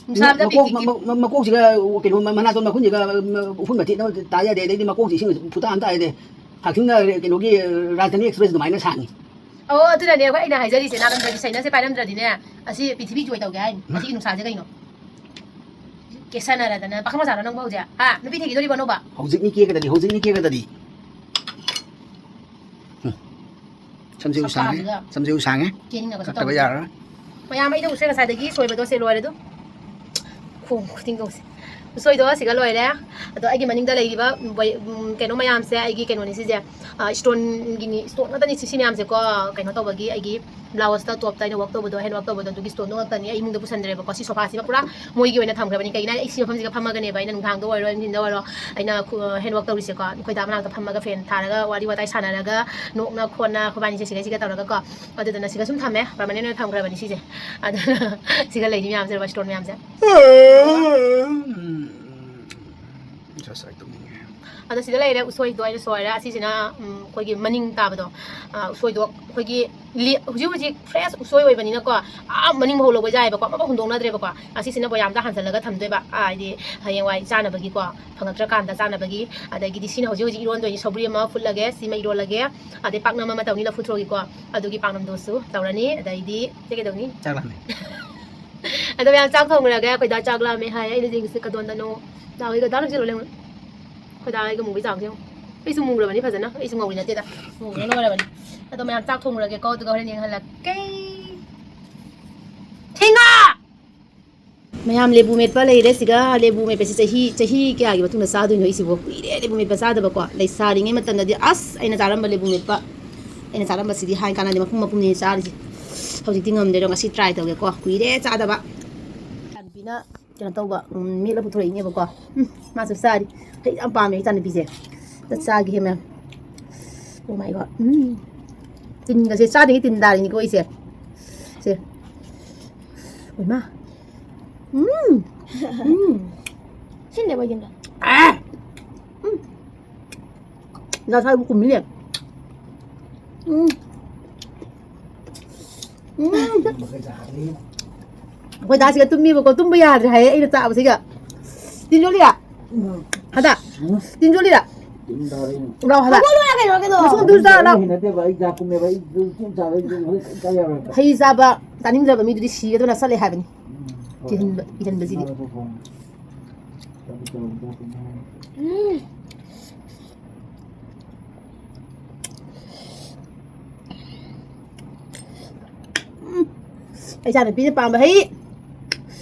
ꯅꯨꯡꯁꯥꯗ ꯃꯀꯣꯛ, ꯄꯤꯛ ꯄꯤꯛ ꯃ-, ꯃ-, ꯃꯀꯣꯛꯁꯤꯒ ꯀꯩꯅꯣ ꯃ-, ꯃꯅꯥꯇꯣꯟ ꯃꯈꯨꯟꯁꯤꯒ, ꯃ-, ꯎꯐꯨꯟ ꯃꯇꯤꯠ ꯑꯃ ꯇꯥ ꯌꯥꯗꯦ, ꯑꯗꯩꯗꯤ ꯃꯀꯣꯛꯁꯤ ꯏꯁꯤꯡ ꯐꯨꯠꯇ ꯑꯃ ꯇꯥ ꯌꯥꯗꯦ꯫ ꯍꯥꯛꯊꯤꯡꯅ ꯀꯩꯅꯣꯒꯤ ꯔꯥꯖꯙꯥꯅꯤ ꯑꯦꯛꯁꯄ꯭ꯔꯦꯁ ꯑꯗꯨꯃꯥꯏꯅ ꯁꯥꯡꯉꯤ꯫ ꯑꯣ, ꯑꯗꯨꯅꯅꯦ ꯑꯩꯈꯣꯏ ꯑꯩꯅ ꯍꯥꯏꯖꯔꯤꯁꯦ, ꯅꯥꯔꯝꯗ꯭ꯔꯗꯤ ꯁꯩꯅꯁꯦ ꯄꯥꯏꯔꯝꯗ꯭ꯔꯗꯤꯅꯦ, ꯑꯁꯤ ꯄ꯭ꯔꯤꯊꯤꯕꯤ ꯖꯣꯏ ꯇꯧꯒꯦ ꯍꯥꯏꯅꯤ꯫ ꯃꯁꯤꯒꯤ ꯅꯨꯡꯁꯥꯁꯦ ꯀꯩꯅꯣ? ꯀꯦꯁꯟꯅꯔꯗꯅ꯫ ꯄꯥꯈꯪ ꯃꯆꯥꯔꯣ ꯅꯪꯕꯨ ꯍꯧꯖꯤꯛ? ꯍꯥ? ꯅꯨꯄꯤ ꯊꯤꯈꯤꯗꯣꯔꯤꯕꯣ ꯑꯅꯧꯕ? ꯍꯧꯖꯤꯛꯅꯤ ꯀꯦꯒꯗꯗꯤ, ꯍꯧꯖꯤꯛꯅꯤ ꯀꯦꯒꯗꯗꯤ꯫ ꯎꯝ꯫ ꯁꯝꯁꯦ ꯎ ꯁꯥꯡꯉꯦ꯫ ꯁꯝꯁꯦ ꯎ ꯁꯥꯡꯉꯦ꯫ ꯀꯦꯅꯤꯡꯉꯒꯁꯨ ꯀꯛꯇꯕ ꯇꯧꯗꯦ꯫ ꯌꯥꯔꯔꯣꯏ꯫ ꯃꯌꯥꯝ, ꯑꯩꯅ ꯎꯁꯣꯏ ꯉꯁꯥꯏꯗꯒꯤ ꯁꯣꯏꯕꯗꯣ ꯁꯦ ꯂꯣꯏꯔꯦ ꯑꯗꯨ꯫ ꯈꯣꯡ ꯈꯨꯗꯤꯡꯒꯧꯁꯦ꯫ ꯎꯁꯣꯏꯗꯣ ꯁꯤꯒ ꯂꯣꯏꯔꯦ꯫ ꯑꯗꯣ ꯑꯩꯒꯤ ꯃꯅꯤꯡꯗ ꯂꯩꯔꯤꯕ ꯕꯣꯏ-, ꯎꯝ, ꯀꯩꯅꯣ ꯃꯌꯥꯝꯁꯦ ꯑꯩꯒꯤ ꯀꯩꯅꯣꯅꯤ ꯁꯤꯁꯦ꯫ ꯑ, ꯏꯁꯇꯣꯟꯒꯤꯅꯤ, ꯏꯁꯇꯣꯟ ꯉꯥꯛꯇꯅꯤ ꯁꯤ, ꯁꯤ ꯃꯌꯥꯝꯁꯦꯀꯣ꯫ ꯀꯩꯅꯣ ꯇꯧꯕꯒꯤ ꯑꯩꯒꯤ ꯕ꯭ꯂꯥꯎꯁꯇ, ꯇꯣꯞꯇ ꯑꯩꯅ ꯋꯥꯛ ꯇꯧꯕꯗꯣ, ꯍꯦꯟ ꯋꯥꯛ ꯇꯧꯕꯗꯣ, ꯑꯗꯨꯒꯤ ꯏꯁꯇꯣꯟꯗꯣ ꯉꯥꯛꯇꯅꯤ ꯑꯩ ꯏꯃꯨꯡꯗ ꯄꯨꯁꯟꯗ꯭ꯔꯦꯕꯀꯣ꯫ ꯁꯤ ꯁꯣꯐꯥꯁꯤꯃ ꯄꯨꯔꯥ ꯃꯣꯏꯒꯤ ꯑꯣꯏꯅ ꯊꯝꯈ꯭ꯔꯕꯅꯤ꯫ ꯀꯩꯒꯤꯅꯣ ꯍꯥꯏꯗꯤ ꯑꯩ ꯁꯤ ꯃꯐꯝꯁꯤꯒ ꯐꯝꯃꯒꯅꯦꯕ ꯑꯩꯅ ꯅꯨꯡꯗꯥꯡꯗ ꯑꯣꯏꯔꯣ, ꯅꯨꯡꯊꯤꯟꯗ ꯑꯣꯏꯔꯣ, ꯑꯩꯅ ꯈꯨ-, ꯍꯦꯟ ꯋꯥꯛ ꯇꯧꯔꯤꯁꯦꯀꯣ꯫ ꯑꯩꯈꯣꯏ ꯗꯥ ꯃꯅꯥꯛꯇ ꯐꯝꯃꯒ ꯐꯦꯟ ꯊꯥꯔꯒ ꯋꯥꯔꯤ ꯋꯥꯇꯥꯏ ꯁꯥꯟꯅꯔꯒ, ꯅꯣꯛꯅ ꯈꯣꯠꯅ ꯑꯩꯈꯣꯏꯕꯥꯅꯤꯁꯦ ꯁꯤꯒ ꯁꯤꯒ ꯇꯧꯔꯒꯀꯣ꯫ ꯑꯗꯨꯗꯨꯅ ꯁꯤꯒ ꯁꯨꯝ ꯊꯝꯃꯦ, ꯄꯔꯃꯅꯦꯟ ꯑꯣꯏꯅ ꯊꯝꯈ꯭ꯔꯕꯅꯤ ꯁꯤꯁꯦ꯫ ꯑꯗꯨꯅ ꯁꯤꯒ ꯂꯩꯔꯤ ꯃꯌꯥꯝꯁꯦ, ꯏꯁꯇꯣꯟ ꯃꯌꯥꯝꯁꯦ꯫ ꯎꯝ, ꯉꯁꯥꯏ ꯇꯨꯝꯅꯤꯡꯉꯦ꯫ ꯑꯗꯣ ꯁꯤꯗ ꯂꯩꯔꯦ, ꯎꯁꯣꯏꯗꯣ ꯑꯩꯅ ꯁꯣꯏꯔꯦ꯫ ꯑꯁꯤꯁꯤꯅ, ꯎꯝ, ꯑꯩꯈꯣꯏꯒꯤ ꯃꯅꯤꯡ ꯇꯥꯕꯗꯣ, ꯑ, ꯎꯁꯣꯏꯗꯣ ꯑꯩꯈꯣꯏꯒꯤ ꯂꯤ-, ꯍꯧꯖꯤꯛ ꯍꯧꯖꯤꯛ ꯐ꯭ꯔꯦꯁ ꯎꯁꯣꯏ ꯑꯣꯏꯕꯅꯤꯅꯀꯣ, ꯑꯥ ꯃꯅꯤꯡ ꯐꯥꯎ ꯂꯧꯕ ꯌꯥꯏꯑꯕꯀꯣ, ꯑꯃꯐꯥꯎ ꯍꯨꯟꯗꯣꯛꯅꯗ꯭ꯔꯦꯕꯀꯣ꯫ ꯑꯁꯤꯁꯤꯅ ꯕꯣꯌꯥꯝꯗ ꯍꯥꯟꯖꯜꯂꯒ ꯊꯝꯗꯣꯏꯕ, ꯑ, ꯍꯥꯏꯗꯤ ꯍꯌꯦꯡꯋꯥꯏ ꯆꯥꯅꯕꯒꯤꯀꯣ, ꯐꯪꯉꯛꯇ꯭ꯔꯀꯥꯟꯗ ꯆꯥꯅꯕꯒꯤ꯫ ꯑꯗꯒꯤꯗꯤ ꯁꯤꯅ ꯍꯧꯖꯤꯛ ꯍꯧꯖꯤꯛ ꯏꯔꯣꯟꯗꯣꯏꯅꯤ, ꯁꯧꯒ꯭ꯔꯤ ꯑꯃ ꯐꯨꯠꯂꯒꯦ, ꯁꯤꯃ ꯏꯔꯣꯜꯂꯒꯦ, ꯑꯗꯩ ꯄꯥꯛꯅꯝ ꯑꯃ ꯇꯧꯅꯤ ꯂꯐꯨ ꯊ꯭ꯔꯣꯒꯤꯀꯣ, ꯑꯗꯨꯒꯤ ꯄꯥꯛꯅꯝꯗꯨꯁꯨ ꯇꯧꯔꯅꯤ꯫ ꯑꯗꯩꯗꯤ ꯁꯤ ꯀꯩꯗꯧꯅꯤ? ꯆꯥꯛ ꯂꯥꯝꯃꯦ꯫ ꯑꯗꯣ ꯃꯌꯥꯝ ꯆꯥꯛ ꯊꯣꯡꯉꯨꯔꯒꯦ꯫ ꯑꯩꯈꯣꯏ ꯗꯥ ꯆꯥꯛ ꯂꯥꯝꯃꯦ ꯍꯥꯏ꯫ ꯑꯩꯅ ꯌꯦꯡꯉꯤꯁꯦ ꯀꯗꯣꯟꯗꯅꯣ꯫ ꯗꯥ ꯍꯣꯏꯒ ꯗꯥ ꯅꯪꯁꯤꯜꯂꯣ ꯂꯩꯉꯣ꯫ ꯑꯩꯈꯣꯏ ꯗꯥ ꯍꯣꯏꯒ ꯃꯨꯕꯤ ꯆꯥꯎꯁꯦ ꯌꯦꯡꯉꯣ꯫ ꯑꯩꯁꯨ ꯃꯨꯔꯕꯅꯤ ꯐꯖꯅ꯫ ꯑꯩꯁꯨ ꯉꯧꯕꯤ ꯅꯠꯇꯦꯗ꯫ ꯃꯨꯕꯅ ꯂꯣꯏꯔꯕꯅꯤ꯫ ꯑꯗꯣ ꯃꯌꯥꯝ ꯆꯥꯛ ꯊꯣꯡꯉꯨꯔꯒꯦꯀꯣ꯫ ꯑꯗꯨꯒ ꯍꯣꯔꯦꯟ ꯌꯦꯡꯍꯜꯂꯛꯀꯦ꯫ ꯊꯦꯡꯉꯣ! ꯃꯌꯥꯝ ꯂꯦꯕꯨ ꯃꯦꯠꯄ ꯂꯩꯔꯦ ꯁꯤꯒ꯫ ꯂꯦꯕꯨ ꯃꯦꯠꯄꯁꯤ ꯆꯍꯤ, ꯆꯍꯤ ꯀꯌꯥꯒꯤ ꯃꯇꯨꯡꯗ ꯆꯥꯗꯣꯏꯅꯣ ꯑꯩꯁꯤꯕꯣ? ꯀꯨꯏꯔꯦ ꯂꯦꯕꯨ ꯃꯦꯠꯄ ꯆꯥꯗꯕꯀꯣ꯫ ꯂꯩꯁꯥꯔꯤꯉꯩ ꯃꯇꯝꯗꯗꯤ ꯑꯁ ꯑꯩꯅ ꯆꯥꯔꯝꯕ ꯂꯦꯕꯨ ꯃꯦꯠꯄ꯫ ꯑꯩꯅ ꯆꯥꯔꯝꯕꯁꯤꯗꯤ ꯍꯥꯏ ꯀꯥꯟꯅꯗꯦ, ꯃꯄꯨꯝ ꯃꯄꯨꯝꯅꯤ ꯆꯥꯔꯤꯁꯦ꯫ ꯍꯧꯖꯤꯛꯇꯤ ꯉꯝꯗ꯭ꯔꯦꯗꯣ, ꯉꯁꯤ try ꯇꯧꯒꯦꯀꯣ꯫ ꯀꯨꯏꯔꯦ ꯆꯥꯗꯕ꯫ ꯏꯆꯥꯅꯨꯄꯤꯅ ꯀꯩꯅꯣ ꯇꯧꯕ, ꯎꯝ, ꯃꯦꯠꯂ ꯄꯨꯊꯣꯔꯛꯏꯅꯦꯕꯀꯣ꯫ ꯎꯝ, ꯃꯥꯁꯨ ꯆꯥꯔꯤ꯫ ꯍꯩ ꯌꯥꯝ ꯄꯥꯝꯃꯦ ꯏꯆꯥꯅꯨꯄꯤꯁꯦ꯫ ꯑꯝꯇ ꯆꯥꯒꯦ ꯃꯌꯥꯝ꯫ Oh my God. ꯎꯝ꯫ ꯇꯤꯟꯒꯁꯦ ꯆꯥꯗ꯭ꯔꯤꯉꯩ ꯇꯤꯟ ꯇꯥꯔꯤꯅꯤꯀꯣ ꯑꯩꯁꯦ꯫ ꯁꯦ꯫ ꯏꯃꯥ꯫ ꯎꯝ꯫ ꯎꯝ꯫ ꯁꯤꯟꯗꯦ ꯃꯣꯏꯒꯤꯗꯣ꯫ ꯑꯦ! ꯎꯝ꯫ ꯉꯁꯥꯏꯕꯨ ꯀꯨꯝꯃꯤꯅꯦ꯫ ꯎꯝ꯫ ꯎꯝ꯫ ꯑꯩꯈꯣꯏ ꯗꯥꯁꯤꯒ ꯇꯨꯝꯃꯤꯕꯀꯣ, ꯇꯨꯝꯕ ꯌꯥꯗ꯭ꯔꯦ ꯍꯥꯏꯌꯦ ꯑꯩꯅ ꯆꯥꯕꯁꯤꯒ꯫ ꯇꯤꯟꯖꯣꯂꯤꯌꯥ꯫ ꯍꯗꯥ꯫ ꯇꯤꯟꯖꯣꯂꯤꯌꯥ꯫ ꯂꯥꯎ ꯍꯗꯥ꯫ ꯍꯧꯒꯠꯂꯣ ꯌꯥ ꯀꯩꯅꯣ ꯀꯩꯅꯣ꯫ ꯃꯁꯨꯡ ꯑꯗꯨ ꯆꯥ ꯂꯥꯎ꯫ ꯍꯩꯅꯗꯦꯕ, ꯑꯩ ꯆꯥꯛ ꯀꯨꯝꯃꯦꯕ, ꯑꯩ ꯆꯤꯟ ꯆꯥꯕ, ꯑꯩ ꯍꯧꯖꯤꯛ ꯆꯥ ꯌꯥꯔꯣꯏꯕ꯫ ꯍꯩ ꯆꯥꯕ ꯆꯥꯅꯤꯡꯗ꯭ꯔꯕ ꯃꯤꯗꯨꯗꯤ ꯁꯤꯒꯗꯕꯅ ꯆꯠꯂꯦ ꯍꯥꯏꯕꯅꯤ꯫ ꯎꯝ, ꯍꯣꯏ꯫ ꯀꯤꯍꯟꯕ, ꯀꯤꯍꯟꯕꯁꯤꯗꯤ꯫ ꯆꯥꯕ ꯊꯣꯛꯄ꯫ ꯎꯝ꯫ ꯎꯝ꯫ ꯑꯩ ꯏꯆꯥꯅꯨꯄꯤꯅ ꯄꯥꯝꯕ ꯍꯩ꯫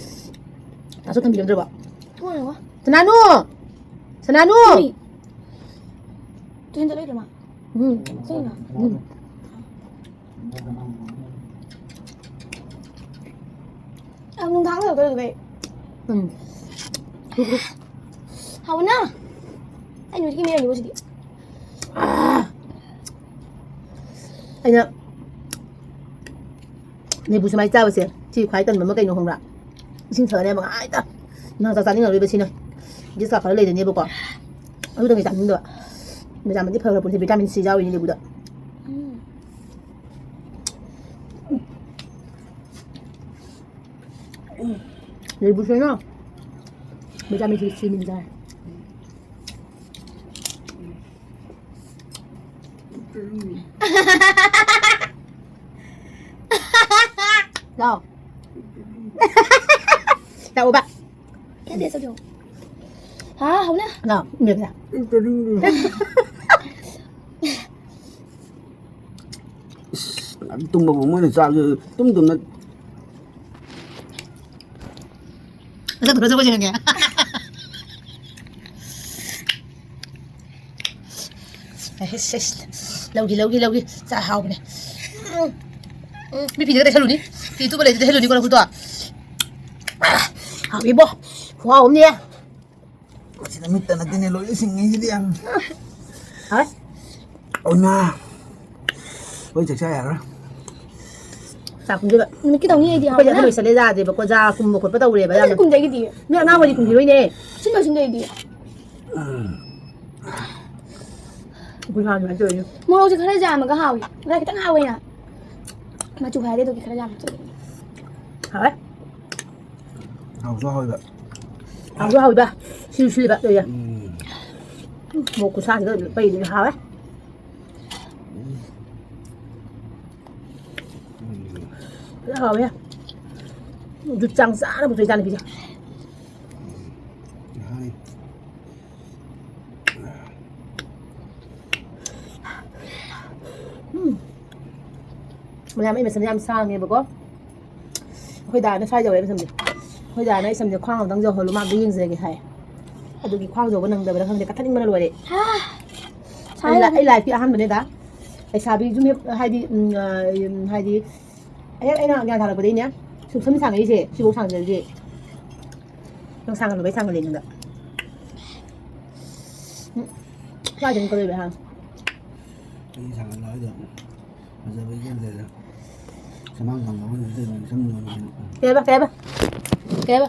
ꯇꯥꯁꯨ ꯊꯝꯕꯤꯔꯝꯗ꯭ꯔꯕꯣ? ꯊꯣꯛꯑꯣ꯫ ꯁꯅꯥꯅꯨ! ꯁꯅꯥꯅꯨ! ꯎꯏ꯫ ꯇꯨꯏꯁꯟ ꯆꯠꯂꯣꯏꯗ꯭ꯔꯣ ꯃꯥ? ꯎꯝ꯫ ꯆꯠꯂꯤꯅ? ꯎꯝ꯫ ꯑ, ꯅꯨꯡꯗꯥꯡ ꯌꯧꯗꯣꯔꯦ ꯑꯗꯨꯒ ꯑꯩ꯫ ꯎꯝ꯫ ꯍꯥꯎꯕꯅ꯫ ꯑꯩ ꯅꯨꯃꯤꯠꯀꯤ ꯃꯤꯔꯝꯅꯤꯀꯣ ꯁꯤꯗꯤ꯫ ꯑꯩꯅ ꯂꯦꯕꯨ ꯁꯨꯃꯥꯏꯅ ꯆꯥꯕꯁꯦ, ꯁꯤ ꯈ꯭ꯋꯥꯏ ꯇꯟꯕ ꯑꯃ ꯀꯩꯅꯣ ꯈꯪꯕ꯭ꯔꯥ? ꯏꯁꯤꯡ ꯊꯛꯑꯅꯦꯕ ꯉꯥꯏꯇ꯫ ꯅꯪ ꯆꯥꯛ ꯆꯥꯅꯤꯡꯉꯔꯣꯏꯕ ꯁꯤꯅ꯫ ꯖꯨꯁ ꯀꯥ ꯈꯔ ꯂꯩꯔꯅꯦꯕꯀꯣ꯫ ꯑꯗꯨꯗꯪꯗꯤ ꯆꯥꯅꯤꯡꯗꯕ꯫ ꯃꯦꯗꯥꯝꯗꯤ ꯐꯈ꯭ꯔ ꯄꯣꯠꯁꯦ, ꯚꯤꯇꯥꯃꯤꯟ ꯁꯤ ꯌꯥꯎꯔꯤꯅꯦ ꯂꯦꯕꯨꯗ꯫ ꯎꯝ꯫ ꯂꯦꯕꯨꯁꯦꯅ ꯚꯤꯇꯥꯃꯤꯟ ꯁꯤ ꯁꯤ ꯃꯤꯟ ꯆꯥꯏ꯫ ꯂꯥꯎ꯫ ꯇꯧꯕ꯫ ꯌꯥꯗꯦ, ꯆꯠꯂꯣ꯫ ꯍꯥ, ꯍꯧꯅ꯫ ꯅ, ꯃꯦꯠꯂꯦ꯫ ꯏꯁ, ꯇꯨꯝꯕꯕꯨ ꯃꯣꯏꯅ ꯆꯥꯕꯁꯨ ꯇꯨꯝ ꯇꯨꯝꯅ꯫ ꯃꯁꯛ ꯐꯖꯕ ꯌꯦꯡꯉꯒꯦ꯫ ꯑꯩꯁ, ꯑꯩꯁ, ꯂꯧꯒꯦ, ꯂꯧꯒꯦ, ꯂꯧꯒꯦ꯫ ꯆꯥ ꯍꯥꯎꯕꯅꯦ꯫ ꯎꯝ, ꯎꯝ, ꯃꯤ ꯐꯤꯗꯒ ꯇꯩꯁꯜꯂꯨꯅꯤ꯫ ꯐꯤ ꯑꯇꯨꯕ ꯂꯩꯗꯤ ꯇꯩꯁꯜꯂꯨꯅꯤꯀꯣ, ꯂꯐꯨꯗꯣ꯫ ꯍꯥꯎꯏꯕꯣ꯫ ꯈꯨꯍꯥꯎ ꯑꯃꯅꯦ꯫ ꯁꯤꯗ ꯃꯤꯠꯇ ꯅꯠꯇꯦꯅꯦ, ꯂꯣꯏꯅ ꯁꯤꯡꯉꯤꯁꯤꯗꯤ ꯌꯥꯝ꯫ ꯍꯥꯎꯋꯦ꯫ ꯑꯣꯏꯃꯥ꯫ ꯂꯣꯏ ꯆꯥꯛꯆꯥ ꯌꯥꯔꯔꯣꯏ꯫ ꯆꯥꯛ ꯀꯨꯝꯗꯣꯏꯕ꯫ ꯅꯨꯃꯤꯠ ꯀꯩꯗꯧꯅꯤ ꯑꯩꯗꯤ ꯑꯩꯈꯣꯏꯗꯤ ꯍꯥꯎꯕꯅ꯫ ꯑꯍꯟ ꯑꯣꯏꯁꯜꯂꯦ ꯌꯥꯗꯦꯕꯀꯣ, ꯆꯥ ꯀꯨꯝꯕ ꯈꯣꯠꯄ ꯇꯧꯔꯦꯕ ꯑꯩꯈꯣꯏꯗꯤ ꯌꯥꯝꯅ꯫ ꯀꯨꯝꯗꯒꯤꯗꯤ꯫ ꯅꯣꯏ ꯑꯉꯥꯡ ꯑꯣꯏꯗꯤ ꯀꯨꯝꯈꯤꯔꯣꯏꯅꯦ꯫ ꯁꯤꯟꯕ ꯁꯤꯟꯗꯩꯗꯤ꯫ ꯎꯝ꯫ ꯑꯩꯈꯣꯏ ꯍꯥꯟꯅ ꯑꯗꯨꯃꯥꯏꯅ ꯇꯧꯔꯤꯅꯦ꯫ ꯃꯣꯔꯣꯛꯁꯦ ꯈꯔ ꯌꯥꯝꯃꯒ ꯍꯥꯎꯏ꯫ ꯈꯔ ꯈꯤꯇꯪ ꯍꯥꯎꯋꯦꯅ꯫ ꯃꯆꯨ ꯐꯥꯏꯗꯦ ꯑꯗꯨꯒꯤ ꯈꯔ ꯌꯥꯝꯃ ꯆꯠꯂꯦ꯫ ꯍꯥꯎꯋꯦ꯫ ꯍꯥꯎꯁꯨ ꯍꯥꯎꯋꯦꯕ꯫ ꯍꯥꯎꯁꯨ ꯍꯥꯎꯋꯦꯕ꯫ ꯁꯤꯁꯨ ꯁꯤꯜꯂꯤꯕ ꯇꯧꯔꯤꯁꯦ꯫ ꯎꯝ꯫ ꯃꯣꯔꯣꯛ ꯈꯨꯁꯥꯁꯤꯒ ꯄꯩꯗꯨꯅ ꯍꯥꯎꯋꯦ꯫ ꯐꯖꯅ ꯍꯥꯎꯋꯦ꯫ ꯖꯨꯠ ꯆꯥꯡ ꯆꯥꯅ ꯄꯨꯊꯣꯛꯏ ꯏꯆꯥꯅꯨꯄꯤꯁꯦ꯫ ꯍꯥꯏ꯫ ꯎꯝ꯫ ꯃꯌꯥꯝ, ꯑꯩ ꯃꯁꯝꯁꯦ ꯌꯥꯝ ꯁꯥꯡꯉꯦꯕꯀꯣ꯫ ꯑꯩꯈꯣꯏ ꯗꯥꯅ ꯁ꯭ꯋꯥꯏ ꯌꯧꯔꯦ ꯃꯁꯝꯁꯦ꯫ ꯑꯩꯈꯣꯏ ꯗꯥꯅ ꯑꯩ ꯁꯝꯁꯦ ꯈ꯭ꯋꯥꯡ ꯑꯝꯇꯪ ꯌꯧꯍꯜꯂꯨ, ꯃꯥ ꯑꯝꯇ ꯌꯦꯡꯖꯒꯦ ꯍꯥꯏ꯫ ꯑꯗꯨꯒꯤ ꯈ꯭ꯋꯥꯡ ꯌꯧꯕ ꯅꯪꯗꯕ꯭ꯔꯥ ꯈꯪꯗꯦ, ꯀꯛꯊꯠꯅꯤꯡꯕꯅ ꯂꯣꯏꯔꯦ꯫ ꯍꯥ! ꯑꯩ ꯂꯥ-, ꯑꯩ ꯂꯥꯏꯐꯀꯤ ꯑꯍꯥꯟꯕꯅꯦ ꯗꯥ꯫ ꯂꯩꯁꯥꯕꯤ ꯁꯨꯝ ꯍꯦꯛ ꯍꯥꯏꯗꯤ, ꯎꯝ, ꯑ, ꯎꯝ, ꯍꯥꯏꯗꯤ ꯍꯦꯛ ꯑꯩꯅ ꯒ꯭ꯌꯥꯟ ꯁꯥꯒꯠꯂꯛꯄꯗꯒꯤꯅꯦ ꯁꯨꯝ ꯁꯝ ꯁꯥꯡꯉꯛꯏꯁꯦ, ꯁꯤꯐꯧ ꯁꯥꯡꯖꯔꯗꯤ꯫ ꯅꯪ ꯁꯥꯡꯍꯜꯂꯨꯕꯩ ꯁꯥꯡꯍꯜꯂꯦ ꯑꯩꯉꯣꯟꯗ꯫ ꯎꯝ꯫ ꯀꯥꯏꯗꯅꯣ ꯀꯗꯧꯔꯤꯕ ꯍꯥ? ꯑꯩ ꯁꯥꯡꯍꯜꯂꯣ ꯍꯥꯏꯗꯣ ꯐꯖꯕꯩ ꯈꯟꯗꯦꯗ꯫ ꯁꯃꯥꯡ ꯊꯪꯕ ꯑꯩꯈꯣꯏꯅ ꯍꯧꯖꯤꯛ ꯑꯗꯨꯝ ꯁꯝ ꯌꯣꯟꯕꯅꯤꯅ꯫ ꯀꯩꯕ, ꯀꯩꯕ? ꯀꯩꯕ?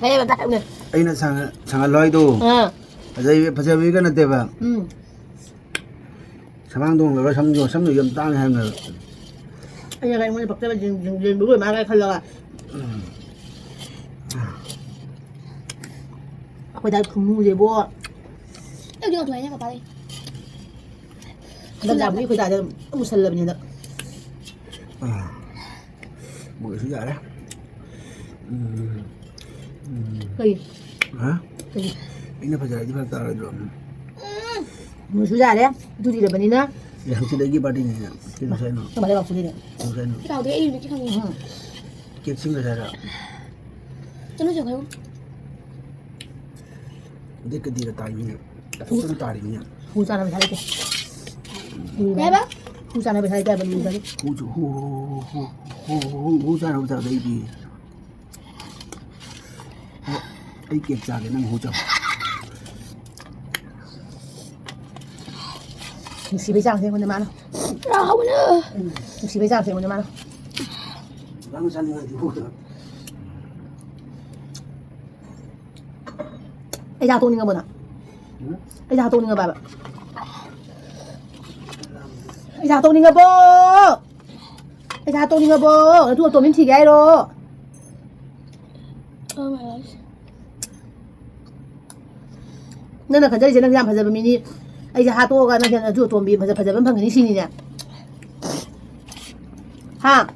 ꯀꯩꯕ? ꯑꯝꯇ ꯍꯥꯏꯌꯨꯅꯦ꯫ ꯑꯩꯅ ꯁꯥꯡꯍ-, ꯁꯥꯡꯍꯜꯂꯣ ꯍꯥꯏꯗꯣ ꯑꯥ꯫ ꯐꯖꯩ-, ꯐꯖꯕꯩꯒ ꯅꯠꯇꯦꯕ꯫ ꯎꯝ꯫ ꯁꯃꯥꯡ ꯊꯣꯡꯗꯒ ꯁꯝ ꯌꯣ-, ꯁꯝꯗꯣ ꯌꯥꯝ ꯇꯥꯡꯉꯦ ꯍꯥꯏꯕꯅꯦꯕ꯫ ꯑꯩꯅ ꯑꯩꯉꯣꯟꯗ ꯄꯛꯆꯕ ꯖꯤꯟ-, ꯖꯤꯟ-, ꯖꯤꯟꯕꯨ ꯂꯣꯏ ꯃꯥꯡꯉꯦ ꯈꯜꯂꯒ꯫ ꯎꯝ꯫ ꯑꯩꯈꯣꯏ ꯗꯥꯏ ꯈꯨꯃꯨꯁꯦꯕꯣ꯫ ꯑꯩꯗꯤ ꯉꯧꯊꯣꯛꯑꯦꯅꯦ ꯄꯄꯥꯗꯩ꯫ ꯍꯟꯗꯛ ꯂꯥꯛꯄꯒꯤ ꯑꯩꯈꯣꯏ ꯗꯥꯗ ꯃꯨꯁꯜꯂꯕꯅꯤ ꯍꯟꯗꯛ꯫ ꯑꯥ꯫ ꯃꯣꯏꯁꯨ ꯌꯥꯔꯦ꯫ ꯎꯝ꯫ ꯎꯝ꯫ ꯀꯩ? ꯍꯥ? ꯀꯩ? ꯑꯩꯅ ꯐꯖꯔꯗꯤ ꯐꯔꯛ ꯇꯥꯔꯣꯏꯗ꯭ꯔꯣ? ꯎꯝ꯫ ꯃꯣꯏꯁꯨ ꯌꯥꯔꯦ꯫ ꯑꯗꯨ ꯂꯤꯔꯕꯅꯤꯅ꯫ ꯑꯦ, ꯍꯪꯆꯤꯠ ꯑꯩꯒꯤ ꯕꯥꯔꯗꯦꯅꯤꯅꯦ꯫ ꯀꯩꯗꯧꯁꯦ ꯍꯥꯏꯅꯣ? ꯀꯃꯥꯏꯅ ꯂꯥꯛꯇꯣꯔꯤꯅꯦ? ꯀꯩꯗꯧꯁꯦ ꯍꯥꯏꯅꯣ? ꯆꯥꯎꯗꯦ, ꯑꯩ ꯌꯨꯝꯗ ꯈꯪꯉꯦ꯫ ꯎꯝ꯫ ꯀꯦꯛ ꯁꯤꯡꯗꯣꯏꯁꯦ ꯍꯥꯏꯔꯣ? ꯆꯠꯂꯨꯁꯦ ꯑꯩꯈꯣꯏ ꯑꯍꯨꯝ꯫ ꯗꯦꯠ ꯀꯌꯥꯗ ꯇꯥꯔꯤꯃꯤꯅꯦ? ꯑꯁꯨꯛꯇꯁꯨ ꯇꯥꯔꯤꯃꯤꯅꯦ꯫ ꯍꯨ ꯆꯥꯅꯕ ꯄꯩꯁꯥ ꯂꯩꯇꯦ꯫ ꯀꯩ ꯍꯥꯏꯕ? ꯍꯨ ꯆꯥꯅꯕ ꯄꯩꯁꯥ ꯂꯩꯇꯦ ꯍꯥꯏꯕ, ꯂꯨꯖꯒꯦ꯫ ꯍꯨ ꯆꯨ-, ꯍꯨ, ꯍꯨ ꯆꯥꯅꯕ ꯄꯩꯁꯥ ꯂꯩꯇꯦ꯫ ꯑꯩ ꯀꯦꯛ ꯆꯥꯒꯦ, ꯅꯪ ꯍꯨ ꯆꯥꯎ꯫ ꯅꯨꯡꯁꯤꯕꯩ ꯆꯥꯡꯁꯦ ꯑꯩꯉꯣꯟꯗ ꯃꯥꯅ꯫ ꯍꯔꯥꯎꯕꯅ꯫ ꯎꯝ, ꯅꯨꯡꯁꯤꯕꯩ ꯆꯥꯡꯁꯦ ꯑꯩꯉꯣꯟꯗ ꯃꯥꯅ꯫ ꯅꯪ ꯆꯥꯅꯤꯡꯉꯗꯤ ꯍꯨ ꯆꯥꯎ꯫ ꯑꯩ ꯆꯥ ꯇꯣꯛꯅꯤꯡꯉꯕꯣ ꯅꯪ? ꯎꯝ? ꯑꯩ ꯆꯥ ꯇꯣꯛꯅꯤꯡꯉꯕꯕ? ꯑꯩ ꯆꯥ ꯇꯣꯛꯅꯤꯡꯉꯕꯣ? ꯑꯩ ꯆꯥ ꯇꯣꯛꯅꯤꯡꯉꯕꯣ? ꯅꯇꯨ ꯑꯇꯣꯝꯕꯤꯅ ꯊꯤꯒꯦ ꯍꯥꯏꯔꯣ? Oh my gosh. ꯅꯪꯅ ꯈꯟꯖꯔꯤꯁꯦ ꯅꯪꯁꯦ ꯌꯥꯝ ꯐꯖꯕ ꯃꯤꯅꯤ, ꯑꯩꯁꯦ ꯍꯥꯠꯇꯣꯛꯑꯒ ꯅꯪꯁꯦ ꯅꯇꯨ ꯑꯇꯣꯝꯕꯤ ꯐꯖ ꯐꯖꯕ ꯑꯃ ꯐꯪꯒꯅꯤ ꯁꯤꯅꯤꯅꯦ? ꯍꯥ?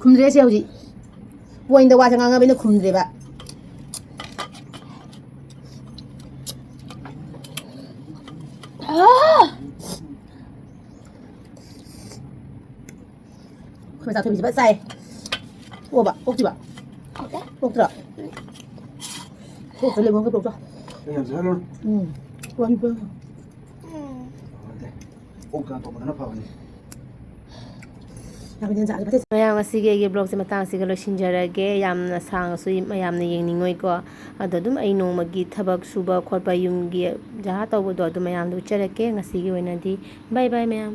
ꯈꯨꯝꯗ꯭ꯔꯦ ꯁꯤ ꯍꯧꯖꯤꯛ꯫ ꯄꯣꯏꯟꯗ ꯋꯥꯁꯦ ꯉꯥꯡꯉꯕꯅꯤꯅ ꯈꯨꯝꯗ꯭ꯔꯦꯕ꯫ ꯑꯥ! ꯑꯩꯈꯣꯏ ꯃꯆꯥ ꯊꯣꯏꯕꯤꯁꯦ ꯐꯖ ꯆꯥꯏ꯫ ꯑꯣꯕ, ꯑꯣꯛꯇ꯭ꯔꯤꯕ? ꯑꯣꯛꯇꯦ꯫ ꯑꯣꯛꯇ꯭ꯔꯣ? ꯑꯣꯛꯇ꯭ꯔꯣ, ꯂꯦꯃꯟ ꯈꯔ ꯄꯤꯔꯛꯎꯆꯣ꯫ ꯑꯩ ꯌꯥꯝ ꯆꯥꯔꯣꯏ꯫ ꯎꯝ꯫ ꯋꯥꯍꯤ ꯄꯤꯔꯛꯎ꯫ ꯎꯝ꯫ ꯅꯠꯇꯦ꯫ ꯑꯣꯛ ꯆꯥ ꯇꯧꯕꯗꯅ ꯐꯕꯅꯤ꯫ ꯌꯥꯝ ꯌꯦꯟ ꯆꯥꯁꯦ ꯐꯠꯇꯦ꯫ ꯃꯌꯥꯝ, ꯉꯁꯤꯒꯤ ꯑꯩꯒꯤ ꯕ꯭ꯂꯣꯒꯁꯦ ꯃꯇꯥꯡ ꯑꯁꯤꯒ ꯂꯣꯏꯁꯤꯟꯖꯔꯒꯦ꯫ ꯌꯥꯝꯅ ꯁꯥꯡꯉꯁꯨ ꯃꯌꯥꯝꯅ ꯌꯦꯡꯅꯤꯡꯉꯣꯏꯀꯣ꯫ ꯑꯗꯣ ꯑꯗꯨꯝ ꯑꯩ ꯅꯣꯡꯃꯒꯤ ꯊꯕꯛ ꯁꯨꯕ ꯈꯣꯠꯄ, ꯌꯨꯝꯒꯤ ꯖꯍꯥ ꯇꯧꯕꯗꯣ ꯑꯗꯨ ꯃꯌꯥꯝꯗꯣ ꯎꯠꯆꯔꯛꯀꯦ꯫ ꯉꯁꯤꯒꯤ ꯑꯣꯏꯅꯗꯤ bye bye ꯃꯌꯥꯝ꯫